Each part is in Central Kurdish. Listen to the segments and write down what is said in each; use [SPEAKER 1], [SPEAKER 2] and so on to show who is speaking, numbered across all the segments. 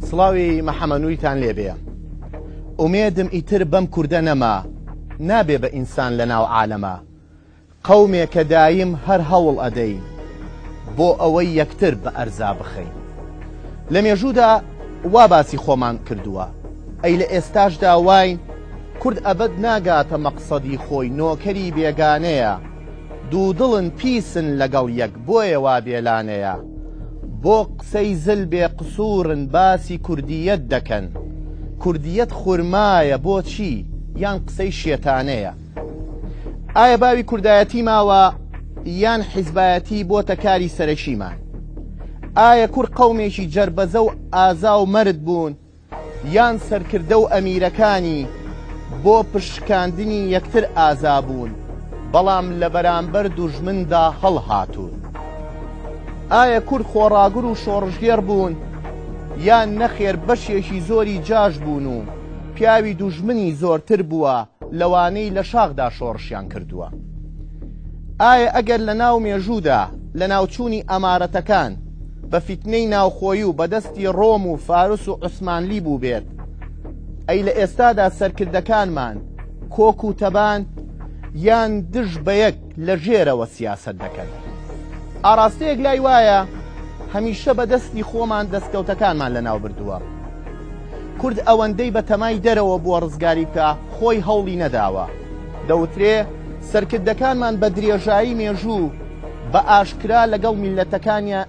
[SPEAKER 1] سڵاوی مەحەمە نوریتان لێبێ ئومێدم ئیتر بەم کوردە نەما نابێ بە ئینسان لە ناو عالەما قەومێکە دایم هەر هەوڵ ئەدەین بۆ ئەوەی یەکتر بە ئەرزا بخەین لە مێژوودا وا باسی خۆمان کردووە ئەی لە ئێستاشدا واین کورد ئەبەد ناگاتە مەقسەدی خۆی نۆکەری بێگانەیە دوودڵن پیسن لەگەڵ یەک بۆیە وا بێلانەیە بۆ قسەی زل بێ قسوورن باسی کوردییەت دەکەن کوردییەت خورمایە بۆچی یان قسەی شێتانەیە ئایا باوی کوردایەتی ماوە یان حیزبایەتی بۆتە کاری سەرەکیمان ئایا کور قەومێکی جەربەزە و ئازا و مەرد بوون یان سەرکردە و ئەمیرەکانی بۆ پشتشکاندنی یەکتر ئازا بوون، بەڵام لە بەرامبەر دوژمندا هەڵهاتوون. ئایا کورد خۆڕاگر و شۆڕشگێڕ بوون، یان نەخێر بەشێکی زۆری جاش بوون و پیاوی دوژمنی زۆرتر بووە لەوانەی لە شاخدا شۆڕشیان کردووە؟ ئایا ئەگەر لە ناو مێژوودا لەناوچوونی ئەمارەتەکان بە فیتنەی ناوخۆیی و بە دەستی ڕۆم و فارس و عوسمانلی بووبێت، ئەی لە ئێستادا سەرکردەکانمان کۆک و تەبان یان دژ بە یەک لە ژێرەوە سیاسەت دەکەن؟ ئاڕاستەیەک لای وایە هەمیشە بە دەستی خۆمان دەستکەوتەکانمان لەناو بردووە. کورد ئەوەندەی بە تەمای دەرەوە بووە ڕزگاری بکا خۆی هەوڵی نەداوە. دەوترێ سەرکردەکانمان بە درێژایی مێژوو بە ئاشکرا لەگەڵ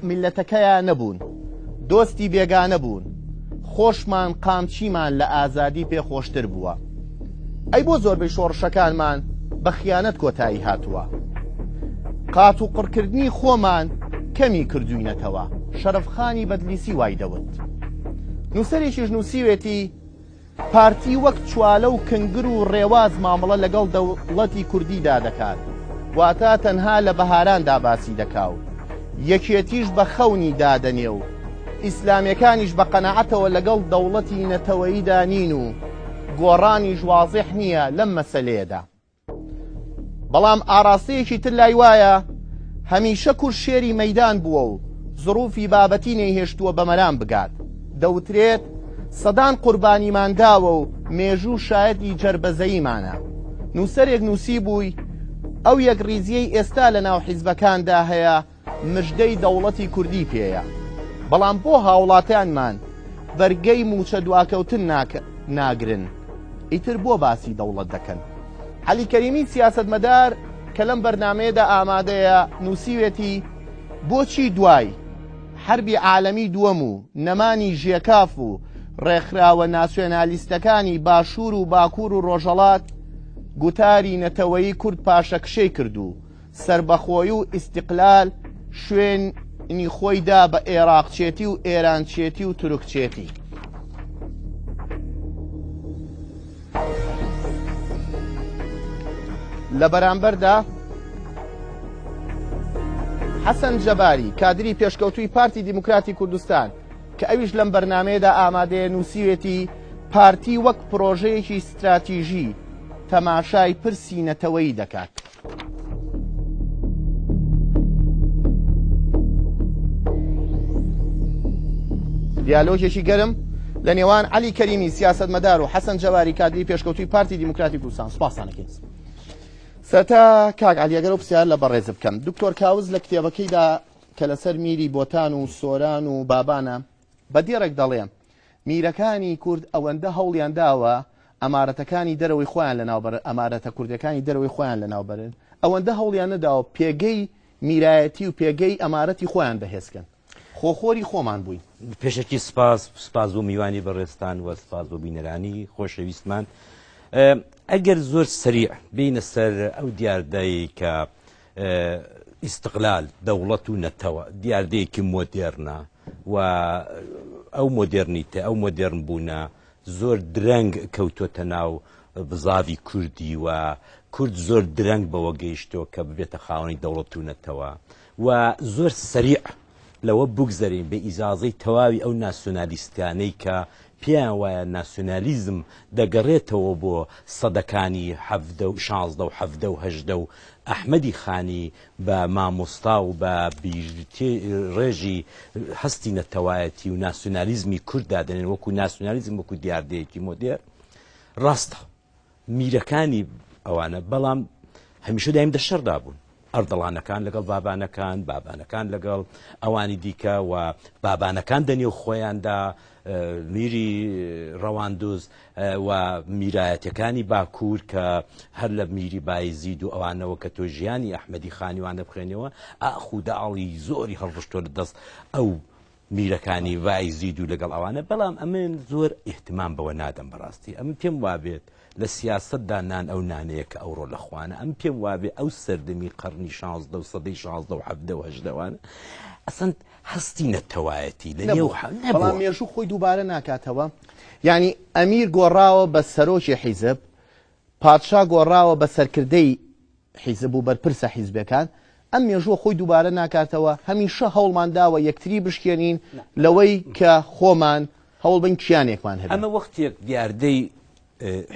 [SPEAKER 1] میللەتەکەیا نەبوون، دۆستی بێگانە بوون، خۆشمان قامچیمان لە ئازادی پێ خۆشتر بووە. ئەی بۆ زۆربەی شۆڕشەکانمان بە خیانەت کۆتایی هاتووە؟ قات و قڕکردنی خۆمان کەمی کردووینەتەوە، شەرەفخانی بەدلیسی وای دەوت. نووسەرێکیش نووسیوێتی، پارتی وەک چوالە و کنگر و ڕێواز مامەڵە لەگەڵ دەوڵەتی کوردیدا دەکات، واتە تەنها لە بەهاراندا باسی دەکا و یەکێتیش بە خەونی دادەنێ و ئیسلامیەکانیش بە قەناعەتەوە لەگەڵ دەوڵەتی نەتەوەییدا نین و گۆڕانیش وازح نییە لەم مەسەلەیەدا. بەڵام ئاراستەیەکی تر لای وایە هەمیشە کورد شێری مەیدان بووە و زڕوفی بابەتی نەیهێشتووە بە مەرام بگات. دەوترێت سەدان قوربانیمان داوە و مێژوو شایەتی جەربەزەییمانە. نووسەرێک نووسیبووی ئەو یەکڕیزییەی ئێستا لەناو حیزبەکاندا هەیە مژدەی دەوڵەتی کوردی پێیە. بەڵام بۆ هاوڵاتیانمان بەرگەی مووچە دواکەوتن ناگرن ئیتر بۆ باسی دەوڵەت دەکەن؟ عەلی کەریمی سیاسەتمەدار کە لەم بەرنامەیەدا ئامادەیە نووسیوێتی بۆچی دوای حەربی عالەمی دووەم و نەمانی ژێکاف و ڕێکخراوە ناسیۆنالیستەکانی باشوور و باکوور و ڕۆژهەڵات گوتاری نەتەوەیی کورد پاشەکشەی کرد و سەربەخۆی و ئیستیقلال شوێنی خۆی دا بە ئێراقچێتی و ئێرانچێتی و تورکچێتی. لە بەرامبەردا حەسەن جەباری کادری پێشکەوتووی پارتی دیموکراتی کوردستان کە ئەویش لەم بەرنمەیەدا ئامادەیە نووسیوێتی پارتی وەک پرۆژەیەکی ستراتیژی تەماشای پرسی نەتەوەیی دەکات. دیالۆگێکی گەرم لە نێوان عەلی کەریمی سیاسەتمەدار و حەسەن جەواری کادری پێشکەوتوی پارتی دیموکراتی کوردستان سوپاسانەکەین سەرتا کاک عەلی ئەگەر ئەو پرسیار لە بەڕێز بکەم دکتۆر کاوز لە کتێبەکەیدا کە لەسەر میری بۆتان و سۆران و بابانە بە دێڕێک دەڵێ میرەکانی کورد ئەوەندە هەوڵیان داوە ئەمارەتەکانی دەرەوەی خۆیان لەناوبەرن، ئەمارەتە کوردیەکانی دەرەوەی خۆیان لەناوبەرن، ئەوەندە هەوڵیان نەداوە پێگەی میرایەتی و پێگەی ئەمارەتی خۆیان بەهێزکەن. خۆخۆری خۆمان بووین.
[SPEAKER 2] پێشەکی سپاس، سپاس بۆ میوانی بەڕێزتان و سپاس بۆ بینەرانی خۆشەویستمان. ئەگەر زۆر سەریع بینە سەر ئەو دیاردەی کە ئیستقلال، دەوڵەت و نەتەوە، دیاردەیەکی مۆدێرنە و ئەو مۆدێرنیتە، ئەو مۆدێرن بوونە زۆر درەنگ کەوتۆتە ناو بزاڤی کوردی و کورد زۆر درەنگ بەوە گەیشتووە کە ببێتە خاوەنی دەوڵەت و نەتەوە و زۆر سەریع لەوە بگزەرین بە ئیجازەی تەواوی ئەو ناسیۆنالیستانەی کە پێیان وایە ناسیۆنالیزم دەگەڕێتەوە بۆ سەدەکانی حەڤدە و شانزدە و حەڤدە و هەژدە و ئەحمەدی خانی بە مامۆستا و بە بیرڕێژی هەستی نەتەوایەتی و ناسیۆنالیزمی کورد دادەنێن وەکو ناسیۆنالیزم وەکو دیاردەیەکی مۆدێرن. ڕاستە میرەکانی ئەوانە بەڵام هەمیشە دایم دە شەردا بوون ئەردەڵانەکان لەگەڵ بابانەکان بابانەکان لەگەڵ ئەوانی دیکە و بابانەکان دەنێو خۆیاندا میری ڕەواندوز و میرایەتەکانی باکوور کە هەر لە میری بایزید و ئەوانەوە کە تۆ ژیانی ئەحمەدی خانیوانە بخوێنەوە ئاخوداڵی زۆری هەڵڕشتۆ لە دەست ئەو میرەکانی بایزید و لەگەڵ ئەوانە بەڵام ئەمن زۆر ئیهتمام بەوە نادەم بەڕاستی ئەمن پێم وابێت لە سیاسەتدا نان ئەو نانەیە کە ئەوڕۆ لە خوانە ئەم پێم وابێ ئەو سەردەمی قەرنی شانزدە و سەدەی شانزدە و حەڤدە و هەژدەوانە ئەسەن هەستی نەتەوایەتی لە نێو
[SPEAKER 1] نەبووە. بەڵام مێژوو خۆی دووبارە ناکاتەوە یعنی ئەمیر گۆڕاوە بە سەرۆکی حیزب پادشا گۆڕاوە بە سەرکردەی حیزب و بەرپرسە حیزبەکان، ئەم مێژووە خۆی دووبارە ناکاتەوە، هەمیشە هەوڵمان داوە یەکتری بشکێنین لەوەی کە خۆمان هەوڵبەین کیانێکمان هەبێت.
[SPEAKER 2] ئەمە وەختێک دیاردەی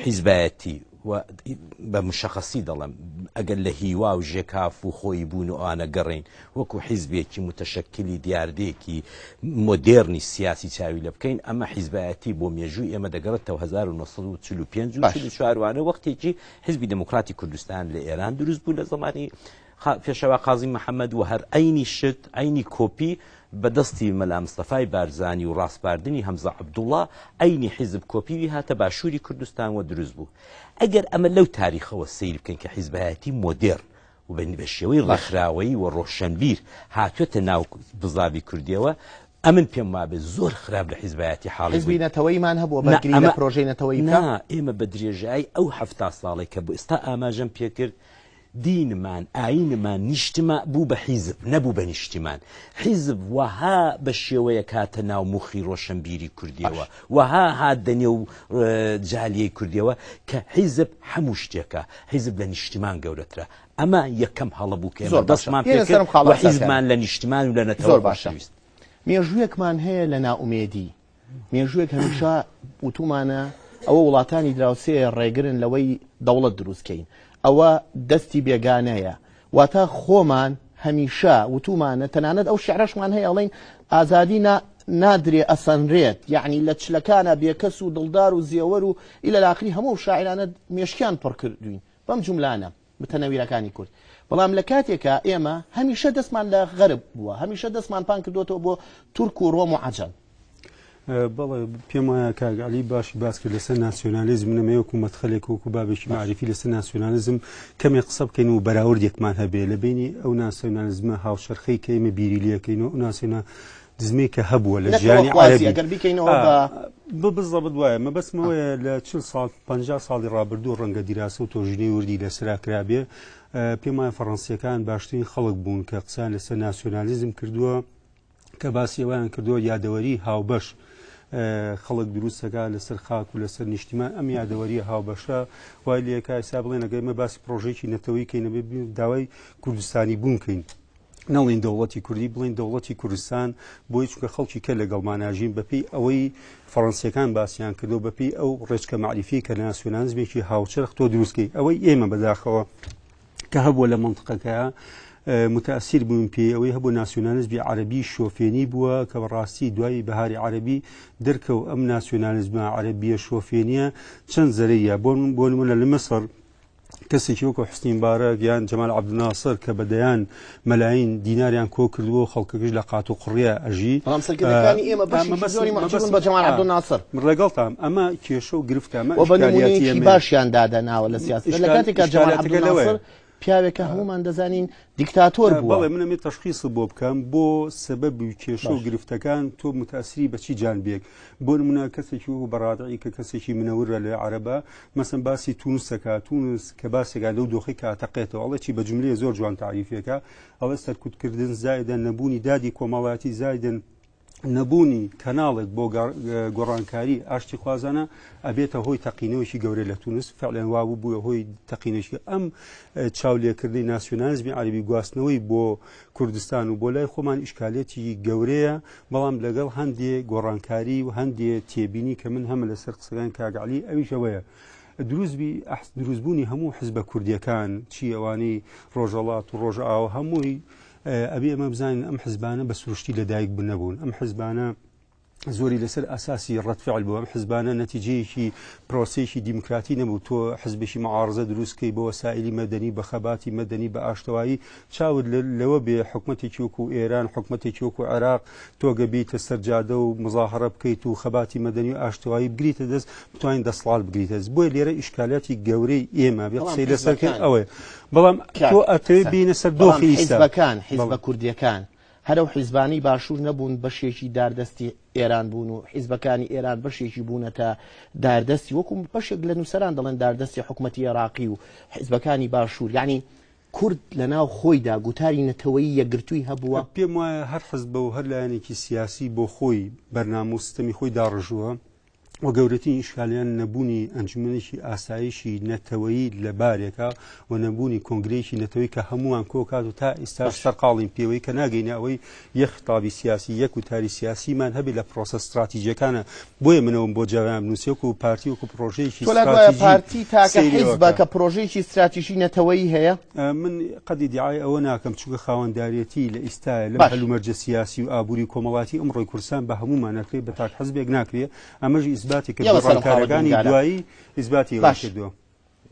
[SPEAKER 2] حیزبایەتی و بە مشەخەسی دەڵێم ئەگەر لە هیوا و ژێکاف و خۆیی بوون و ئەوانە گەڕێین وەکو حیزبێکی متەشەکلی دیاردەیەکی مۆدێرنی سیاسی چاوی لێ بکەین ئەمە حیزبایەتی بۆ مێژووی ئێمە دەگەڕێتەوە 1945 و 44 وانە وەختێکی حیزبی دێموکراتی کوردستان لە ئێران دروست بوو لە زەمانی پێشەوا قازی محەممەد و هەر عەینی شت عەینی کۆپی بە دەستی مەلا مستەفای بارزانی و ڕاسپاردنی هەمزە عەبدوڵڵا عەینی حیزب کۆپیوی هاتە باشووری کوردستان و دروست بوو ئەگەر ئەمە لەو تاریخەوە سەیر بکەین کە حیزبایەتی مۆدێرن و بە شێوەی ڕێکخراوەیی و ڕۆشەنبیر هاتوێتە ناو بزاڤی کوردیەوە ئەمن پێم وابێ زۆر خراپ لە حیزبایەتی حاڵی
[SPEAKER 1] حیزبی نەتەوەیمان هەبووە بەرگری لە پرۆژەی نەتەوەیی بکا؟
[SPEAKER 2] نا، ئێمە بە درێژایی ئەو 70 ساڵەی کە بۆ ئێستا ئاماژەم پێکرد دینمان، ئایینمان، نیشتما بوو بە حیزب، نەبوو بە نیشتیمان. حیزب وەها بە شێوەیەک هاتە ناو موخی ڕۆشەنبیری کوردیەوە، وەها هات دە نێو جالیەی کوردیەوە کە حیزب هەموو شتێکە، حیزب لە نیشتیمان گەورەترە. ئەمە یەکەم هەڵە بوو کە ئێمە
[SPEAKER 1] زۆر باشە.
[SPEAKER 2] دەستمان
[SPEAKER 1] دێنە
[SPEAKER 2] پێکرد
[SPEAKER 1] سەرم خاڵە
[SPEAKER 2] و
[SPEAKER 1] ئەساسیانە.
[SPEAKER 2] حیزبمان لە نیشتمان و لە نەتەوە
[SPEAKER 1] زۆر باشە.
[SPEAKER 2] خۆشەویست.
[SPEAKER 1] مێژوویەکمان هەیە لە نائومێدی. مێژوویەک هەمیشە وتومانە ئەوە وڵاتانی دراوسێ ڕێگرن لەوەی دەوڵەت دروست کەین. ئەوە دەستی بێگانەیە. واتە خۆمان هەمیشە وتومانە تەنانەت ئەو شعرەشمان هەیە ئەڵێین ئازادی نا نادرێ ئەسەنرێت یەعنی لە چلەکانا بێکەس و دڵدار و زێوەر و ئیلە ئاخری هەموو ئەو شاعیرانە مێشکیان پڕ کردوین بەم جوملانە متەنەویرەکانی کورد بەڵام لە کاتێکا ئێمە هەمیشە دەستمان لە غەرب بووە هەمیشە دەستمان پان کردوێتەوە بۆ تورک و ڕۆم و عەجەم.
[SPEAKER 3] بەڵێ پێم وایە کاک عەلی باشی باس کرد لەسەر ناسیۆنالیزم نەمەوێ وەکو مەدخەلێک وەکو بابێکی مەعریفی لەسەر ناسیۆنالیزم کەمێ قسە بکەین و بەراوردێکمان هەبێ لە بینی ئەو ناسیۆنالیزمە هاوچەرخەی کە ئێمە بیری لێکەین و ئەو ناسیۆنالیزمەی کە هەبووە لە ژیانی عەرەبی
[SPEAKER 1] ئەگەر بیکەینەوە بە
[SPEAKER 3] بزەبت وایە مەبەستمەوەیە لە 40 ساڵ 50 ساڵی ڕابردوو ڕەنگە دیراسە و تۆژینەی وردی لەسەرا کرابێ پێم وایە فەڕەنسییەکان باشترین خەڵک بوون کە قسەیان لەسەر ناسیۆنالیزم کردووە کە باسی ئەوەیان کردووە یادەوەری هاوبەش خەڵک دروست دەکات لەسەر خاک و لەسەر نیشتیمان ئەم یادەوەریە هاوبەشە وای لێکا ئێستا بڵێن ئەگەر ئێمە باسی پرۆژەیەکی نەتەوەیی کەین ئەبێ داوای کوردستانی بوون کەین نەڵین دەوڵەتی کوردی بڵین دەوڵەتی کوردستان بۆی چونکە خەڵکی کە لەگەڵمان ناژین بەپێی ئەوەی فەڕەنسیەکان باسیان کردو بەپێی ئەو ڕێچکە مەعریفی کە ناسیۆنالیزمێکی هاوچەرخ تۆ دروستکەی ئەوەی ئێمە بەداخەوە کە هەبووە لە مەنتقەکە متەئسیر بووین پێی ئەوەی هەبوو ناسیۆنالیزمی عەرەبی شۆفێنی بووە کە بەڕاستی دوای بەهاری عەرەبی دەرکەوت ئەم ناسیۆنالیزمە عەرەبیە شۆفێنیە چەند زەرەیە بۆ بۆ نمونە لە میسر کەسێکی وەکو حوسنی مبارەک یان جەمال عەبدولناسر کە بە دەیان مەلاین دیناریان کۆ کردووە و خەڵکەکەش لە قات و قڕیە ئەژی
[SPEAKER 1] بەڵام سەرکردەکانی ئێمە بەشێکی زۆری مەعجوبن بە جەمال عەبدولناسر.
[SPEAKER 3] من لەگەڵتام ئەمە کێشە و گرفتە ئەمە
[SPEAKER 1] و بە
[SPEAKER 3] ئیشکالیاتی
[SPEAKER 1] نموونەیەکی
[SPEAKER 3] ئێمەیە.
[SPEAKER 1] باشیان دادەناوە لە سیاسەت لە کاتێکا جەمال
[SPEAKER 3] ئیشکالیاتەکە لەوەیە.
[SPEAKER 1] عەبدولناسر پیاوێکە هەموومان دەزانین دیکتاتۆر بووە.
[SPEAKER 3] بەڵێ من ئەمێ تەشخیصت بۆ بکەم بۆ سەبەب و کێشە و گرفتەکان تۆ متەسری بە چی جانبێک بۆ نمونە کەسێکی وەکو بەڕادعی کە کەسێکی منەورە لە عەرەبە مەسەن باسی تونس دەکا تونس کە باسێکا لەو دۆخی کە ئەتەقێتەوە ئەڵێ چی بە جملەیە زۆر جوان تاریفێکە ئەڵێ سەرکوتکردن زایدەن نەبوونی دادی کۆمەڵایەتی زایدن. نەبوونی کەناڵێک بۆ گۆڕانکاری ئاشتیخوازانە ئەبێتە هۆی تەقینەوەیەکی گەورە لە تونس، فعلەن وابوو بووە هۆی تەقینەوەیەکی ئەم چاولێکردنی ناسیۆنالیزمی عەرەبی گواستنەوەی بۆ کوردستان و بۆ لای خۆمان ئیشکالێتی گەورەیە، بەڵام لەگەڵ هەندێ گۆڕانکاری و هەندێ تێبینی کە من هەمە لەسەر قسەکانی کاک عەلی ئەویش ئەوەیە دروستبوونی هەموو حزبە کوردیەکان چی ئەوانەی ڕۆژەڵات و ڕۆژئاوا هەمووی ئەبێ ئێمە بزانین ئەم حزبانە بە سروشتی لەدایک نەبوون، ئەم حزبانە زۆری لەسەر ئەساسی ڕەتفعل بوو، ئەم حزبانە نەتیجەیەکی پرۆسەیەکی دیموکراتی نەبوو. تۆ حزبێکی معارزە دروستکەی بە وەسائلی مەدەنی، بە خەباتی مەدەنی، بە ئاشتەوایی، چاوت لەوە بێ حکومەتێکی وەکو ئێران، حکومەتێکی وەکو عێراق، تۆ گە بیتە سەر جادە و مزاهەرە بکەیت و خەباتی مەدەنی و ئاشتەوایی بگریتە دەست، بتوانین دەسەڵات بگریتە دەست. بۆیە لێرە ئیشکالاتی گەورەی ئێمە بێ قسەی لەسەر کرد ئەوەیە. بەڵام تۆ ئەتەوێ بینە سەر دۆخی ئیستا.
[SPEAKER 1] حیزبەکان، حیزبە کوردیەکان هەر ئەو حیزبانەی باشوور نەبوون بەشێکی داردەستی ئێران بوون و حیزبەکانی ئێران بەشێکی بوونەتە داردەستی وەکو بەشێک لە نووسەران دەڵێن داردەستی حکومەتی عێراقی و حیزبەکانی باشوور یعنی کورد لە ناو خۆیدا گوتاری نەتەوەیی یەکگرتووی هەبووە؟
[SPEAKER 3] پێم وایە هەر حزبە و هەر لایەنێکی سیاسی بۆ خۆی بەرنامە و سیستەمی خۆی داڕژووە و گەورەترین ئیشکالیان نەبوونی ئەنجومەنێکی ئاسایشی نەتەوەیی لە بارێکە و نەبوونی کۆنگرەیەکی نەتەوەی کە هەمووان کۆکات و تا ئیستاش سەرقاڵین پێوەی کە ناگەینە ئەوەی یەک خیتابی سیاسی یەک وتاری سیاسیمان هەبێت لە پرۆسە ستراتیجیەکانە. بۆیە منەوەم بۆ جەوایان بنووسی وەکو پارتی وەکو پرۆژەیەکی
[SPEAKER 1] تۆ لات وایە
[SPEAKER 3] ستراتیجی
[SPEAKER 1] پارتی تاکە
[SPEAKER 3] سەیری
[SPEAKER 1] حیزبە
[SPEAKER 3] ئەوە
[SPEAKER 1] کە پرۆژەیەکی ستراتیژی نەتەوەیی هەیە؟
[SPEAKER 3] من قەت ئیدیعای ئەوە ناکەم چونکە خاوەنداریەتی لە ئیستایا لەم
[SPEAKER 1] باش.
[SPEAKER 3] هەلومەرجە سیاسی و ئابووری و کۆمەڵاتی ئەمڕۆی کوردستان بە هەموومان ناکرێ بە تاک حزبێک ناکرێ ئەمەش ئیسباتی کرد
[SPEAKER 1] یەڵە سەرم خاڵە
[SPEAKER 3] گۆڕانکاریەکانی
[SPEAKER 1] گرنگانە.
[SPEAKER 3] دوایی ئیسباتی ئەوەی
[SPEAKER 1] باش.
[SPEAKER 3] کردووە.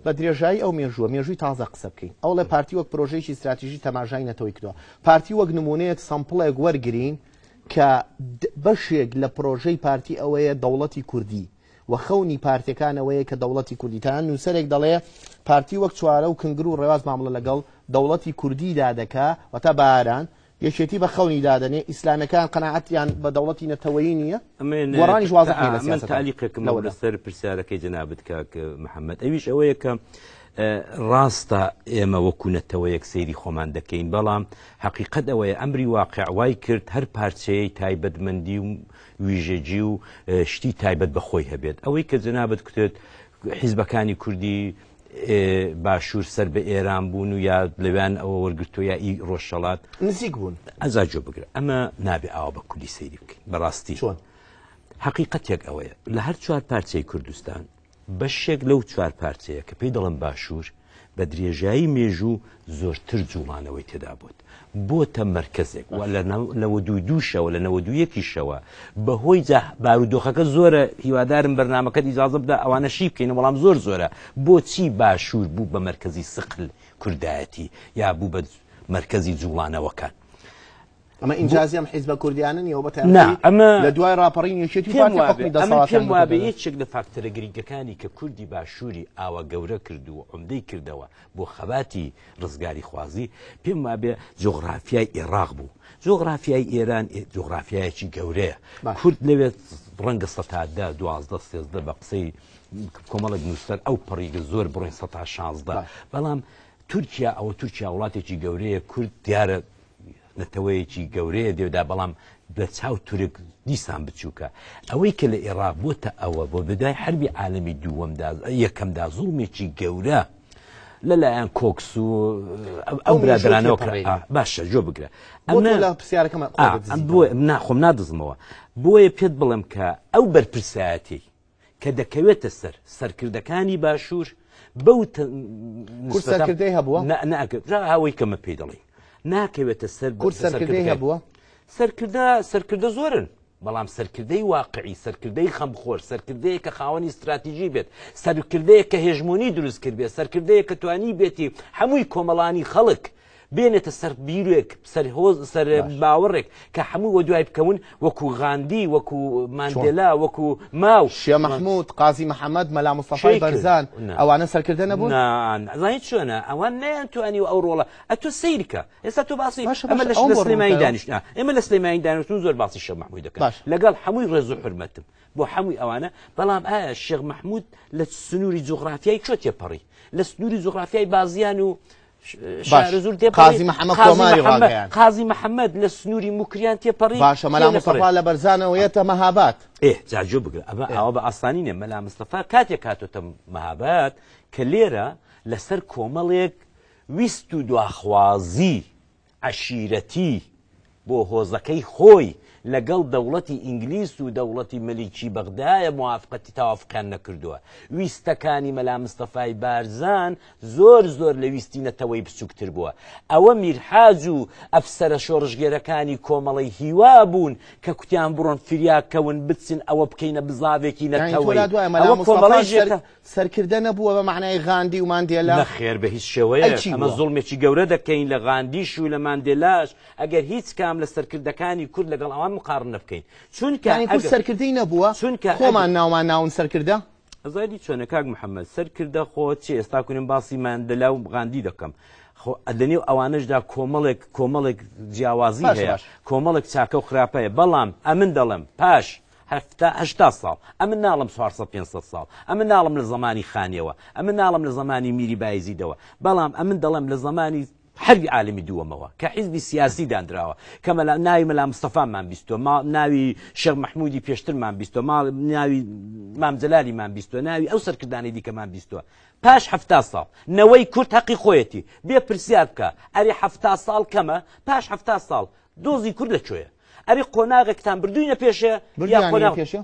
[SPEAKER 1] بە درێژایی ئەو مێژووە، مێژووی تازە قسە بکەین، ئەوڵێ پارتی وەک پرۆژەیەکی ستراتیژی تەماژای نەتەوەی کردووە. پارتی وەک نموونەیەک سەمپڵێک وەرگرین کە بەشێک لە پرۆژەی پارتی ئەوەیە دەوڵەتی کوردی و خەونی پارتیەکان ئەوەیە کە دەوڵەتی کوردی، تەنانەت نووسەرێک دەڵێ پارتی وەک چوارە و کنگر و ڕێواز مامڵە لەگەڵ دەوڵەتی کوردیدا دەکا، واتە باران یەکێتی بە خەونی دادەنێ، ئیسلامیەکان قەناعەتیان بە دەوڵەتی نەتەوەیی نییە، گۆڕانیش وازح نییە لە
[SPEAKER 2] من
[SPEAKER 1] سیاسەتە
[SPEAKER 2] تالیقێکم
[SPEAKER 1] لەوەدا.
[SPEAKER 2] لەسەر پرسیارەکەی جەنابت کاک محەممەد، ئەویش ئەوەیە کە ڕاستە ئێمە وەکو نەتەوەیەک سەیری خۆمان دەکەین، بەڵام حەقیقەت ئەوەیە ئەمری واقع وای کرد هەر پارچەیەی تایبەتمەندی و ویژەگی و شتی تایبەت بە خۆی هەبێت. ئەوەی کە جەنابت کوتت حیزبەکانی کوردی باشوور سەر بە ئێران بوون و یا لەویان ئەوە وەرگرتووە یا ئی ڕۆژهەڵات
[SPEAKER 1] نزیک بوون.
[SPEAKER 2] ئەجا گوێ بگرە، ئەمە نابێ ئاوا بە کولی سەیری بکەین. بەڕاستی
[SPEAKER 1] چۆن؟
[SPEAKER 2] حەقیقەتێک ئەوەیە لە هەر چوار پارچەی کوردستان بەشێک لەو چوار پارچەیە کە پێی دەڵێن باشوور بە درێژایی مێژوو زۆرتر جوڵانەوەی تێدا بووت بۆتە مەرکەزێک و لە 92شەوە لە 91یشەوە بەهۆی جا بارودۆخەکە زۆرە، هیوادارم بەرنامەکەت ئیجازە بدا ئەوانە شی بکەین، بەڵام زۆر زۆرە بۆچی باشوور بوو بە مەرکەزی سقل کوردایەتی یا بوو بە مەرکەزی جوڵانەوەکان.
[SPEAKER 1] ئەمە ئینجازی ئەم حیزبە کوردیانە نییە و بە
[SPEAKER 2] نا،
[SPEAKER 1] تایبەتی
[SPEAKER 2] ئەمە
[SPEAKER 1] لە دوای ڕاپەڕین یەکێتی و
[SPEAKER 2] پێم
[SPEAKER 1] پارتی
[SPEAKER 2] وابێ،
[SPEAKER 1] حوکمی
[SPEAKER 2] ئەمە
[SPEAKER 1] دەسەڵاتیان
[SPEAKER 2] پێم وابێ
[SPEAKER 1] بردووەتە دەست.
[SPEAKER 2] یەکێک لە فاکتەرە گرنگەکانی کە کوردی باشووری ئاوا گەورە کرد و عومدەی کردەوە بۆ خەباتی ڕزگاریخوازی، پێم وابێ جوغرافیای ئێراق بوو. جوغرافیای ئێران جوغرافیایەکی گەورەیە.
[SPEAKER 1] باش.
[SPEAKER 2] کورد لەوێ ڕەنگە سەتا دە، 12، 13 بە قسەی کۆمەڵێک نووسەر ئەو پەڕیگە زۆر بڕۆین سەتا 16.
[SPEAKER 1] باش.
[SPEAKER 2] بەڵام تورکیا ئەوە تورکیا وڵاتێکی گەورەیە، کورد دیارە نەتەوەیەکی گەورەیە دێودا، بەڵام لە چاو تورک دیسان بچووکە. ئەوەی کە لە ئێراق بۆتە ئەوە بۆ بەدوای حربی عالەمی دووەمدا یەکەمدا زوڵمێکی گەورە لەلایەن کۆکس و ئەو برادرانەوە کرا. باشە جۆ بگرە.
[SPEAKER 1] ئەمە لە پرسیارەکەم
[SPEAKER 2] بۆ ناخۆم نادزمەوە. بۆیە پێت بڵێم کە ئەو بەرپرسایەتی کە دەکەوێتە سەر سەرکردەکانی باشوور بەو
[SPEAKER 1] کورد سەرکردەی هەبووە؟
[SPEAKER 2] جا ئەوەی کەمە پێی دەڵێین ناکەوێتە سەر
[SPEAKER 1] کورد سەرکردەی هەبووە؟
[SPEAKER 2] سەرکردە سەرکردە زۆرن، بەڵام سەرکردەی واقعی، سەرکردەی خەمخۆر، سەرکردەیە کە خاوەنی استراتیژی بێت، سەرکردەیە کە هێژمۆنی دروست کرد بێت، سەرکردەیە کە توانی بێتی هەمووی کۆمەڵانی خەڵک بێنێتە سەر بیرێک، سەر هۆز، سەر باوەڕێک کە هەموو وە دوای بکەون، وەکو غاندی، وەکو ماندێلا، وەکو ماو.
[SPEAKER 1] شێ مەحمود، قازی محەممەد، مەلا مستەفای بەرزان، ئەوانە سەرکردە نەبوون؟
[SPEAKER 2] نا، زانی چۆنە، ئەوان نەیانتوانی ئەو ڕۆڵە. ئەتۆ سەیرکە، ئێستا تۆ باسی ئەمە لە سلێمانی دانیشتنا، ئێمە لە سلێمانی دانیشتون زۆر باسی شێخ مەحمود دەکەن، لەگەڵ هەمووی ڕێز و حورمەتم بۆ هەمووی ئەوانە، بەڵام ئایا شێخ مەحمود لە سنووری جوغرافیای کوێ تێپەڕی؟ لە سنووری جوغرافیای بازیان و
[SPEAKER 4] شارەزوور تێپەڕی
[SPEAKER 1] قازی محەممەد کۆماری ڕاگەیاند.
[SPEAKER 4] قازی محەممەد لە سنووری موکریان تێپەڕی
[SPEAKER 1] باشە مەلا مستەفا لە بەرزانەوە یەتە مەهاباد.
[SPEAKER 2] ئێ جا گوێ بگرە ئەمە ئاوا بە ئاسانی نییە مەلا مستەفا کاتێک هاتۆتە مەهاباد کە لێرە لەسەر کۆمەڵێک ویست و دواخوازی عەشیرەتی بۆ هۆزەکەی خۆی لەگەڵ دەوڵەتی ئینگلیس و دەوڵەتی مەلیکی بەغدایە موافقەتی تەوافقیان نەکردووە. ویستەکانی مەلا مستەفای بارزان زۆر زۆر لە ویستی نەتەوەی بچووکتر بووە. ئەوە میرحاج و ئەفسەرە شۆڕشگێرەکانی کۆمەڵەی هیوا بوون کە کوتیان بڕۆن فریا کەون بچن ئەوە بکەینە بزاڤێکی
[SPEAKER 1] یانی تۆ
[SPEAKER 2] نەتەوەی.
[SPEAKER 1] لا دوایە مەلا
[SPEAKER 2] ئەوە
[SPEAKER 1] مستەفا
[SPEAKER 4] کۆمەڵەی
[SPEAKER 1] سەر
[SPEAKER 4] ژێکا
[SPEAKER 1] سەرکردە نەبووە بە مەعنای غاندی و ماندێلا؟
[SPEAKER 2] نەخێر بە هیچ
[SPEAKER 1] ئەی
[SPEAKER 2] شێوەیەک
[SPEAKER 1] چی
[SPEAKER 2] ئەمە
[SPEAKER 1] بووە؟
[SPEAKER 2] زوڵمێکی گەورە دەکەین لە غاندیش و لە ماندێلاش ئەگەر هیچ کام لە سەرکردەکانی کورد لەگەڵ ئەوان مقاڕنە بکەین چونکە
[SPEAKER 1] یانی کورد
[SPEAKER 2] ئەگەر
[SPEAKER 1] سەرکردەی نەبووە؟
[SPEAKER 2] چونکە
[SPEAKER 1] خۆمان
[SPEAKER 2] ئەگەر
[SPEAKER 1] ناومان ناون سەرکردە؟
[SPEAKER 2] ئەزانی چۆنە کاک محەممەد سەرکردە خۆ چی ئێستا کونم باسی ماندێلا و غاندی دەکەم خۆ لەنێو ئەوانەشدا کۆمەڵێک کۆمەڵێک جیاوازی
[SPEAKER 1] باشە
[SPEAKER 2] هەیە
[SPEAKER 1] باش.
[SPEAKER 2] کۆمەڵێک چاکە و خراپە هەیە بەڵام ئەمن دەڵێم پاش هەفتا هەشتا ساڵ، ئەمن ناڵێم چوارسەد پێنجسەد ساڵ، ئەمن ناڵێم لە زەمانی خانیەوە، ئەمن ناڵێم لە زەمانی میری بایزیدەوە، بەڵام ئەمن دەڵێم لە زەمانی حەربی عالەمی دووەمەوە کە حیزبی سیاسی داندراوە، کە مەلا ناوی مەلا مستەفامان بیستووە، ما ناوی شێخ مەحموودی پێشترمان بیستووە، ما ناوی مام جەلالیمان بیستووە، ناوی ئەو سەرکردانەی دیکەمان بیستووە. پاش 70 ساڵ نەوەی کورد هەقی خۆیەتی بێ پرسیار بکا ئەرێ 70 ساڵ کەمە؟ پاش 70 ساڵ دۆزی کورد لە کوێیە؟ ئەرێ قۆناغێکتان بردووینە پێشێ یا
[SPEAKER 1] بردوویانە
[SPEAKER 2] قۆناغ
[SPEAKER 1] پێشێ؟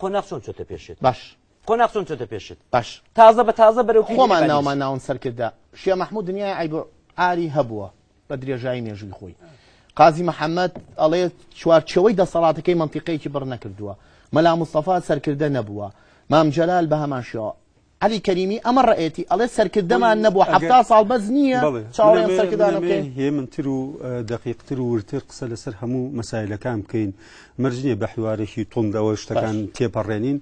[SPEAKER 2] قۆناغ چۆن چۆتە پێشت؟
[SPEAKER 1] باش.
[SPEAKER 2] قۆناغ چۆن چۆتە پێشت؟
[SPEAKER 1] باش.
[SPEAKER 4] تازە بە تازە بەرەو پیری
[SPEAKER 1] خۆمان
[SPEAKER 4] ئیبادی
[SPEAKER 1] ناومان ناون سەرکردە. شێخ مەحموود دنیای عەیب و عاری هەبووە بە درێژایی مێژووی خۆی. قازی محەممەد ئەڵێ چوارچێوەی دەسەڵاتەکەی مەنتیقەیەکی بڕ نەکردووە. مەلا مستەفا سەرکردە نەبووە. مام جەلال بە هەمان شێوە. عەلی کەریمی ئەمە ڕەئێتی ئەڵێ سەرکردەمان نەبووە 70 ساڵ بەس نییە چاوەڕێ ئەم سەرکردانە بکەین.
[SPEAKER 3] هێمنتر و دەقیقتر و وردتر قسە لەسەر هەموو مەسایلەکان بکەین مەرج نییە بە حیوارێکی توندەوە شتەکان تێپەڕێنین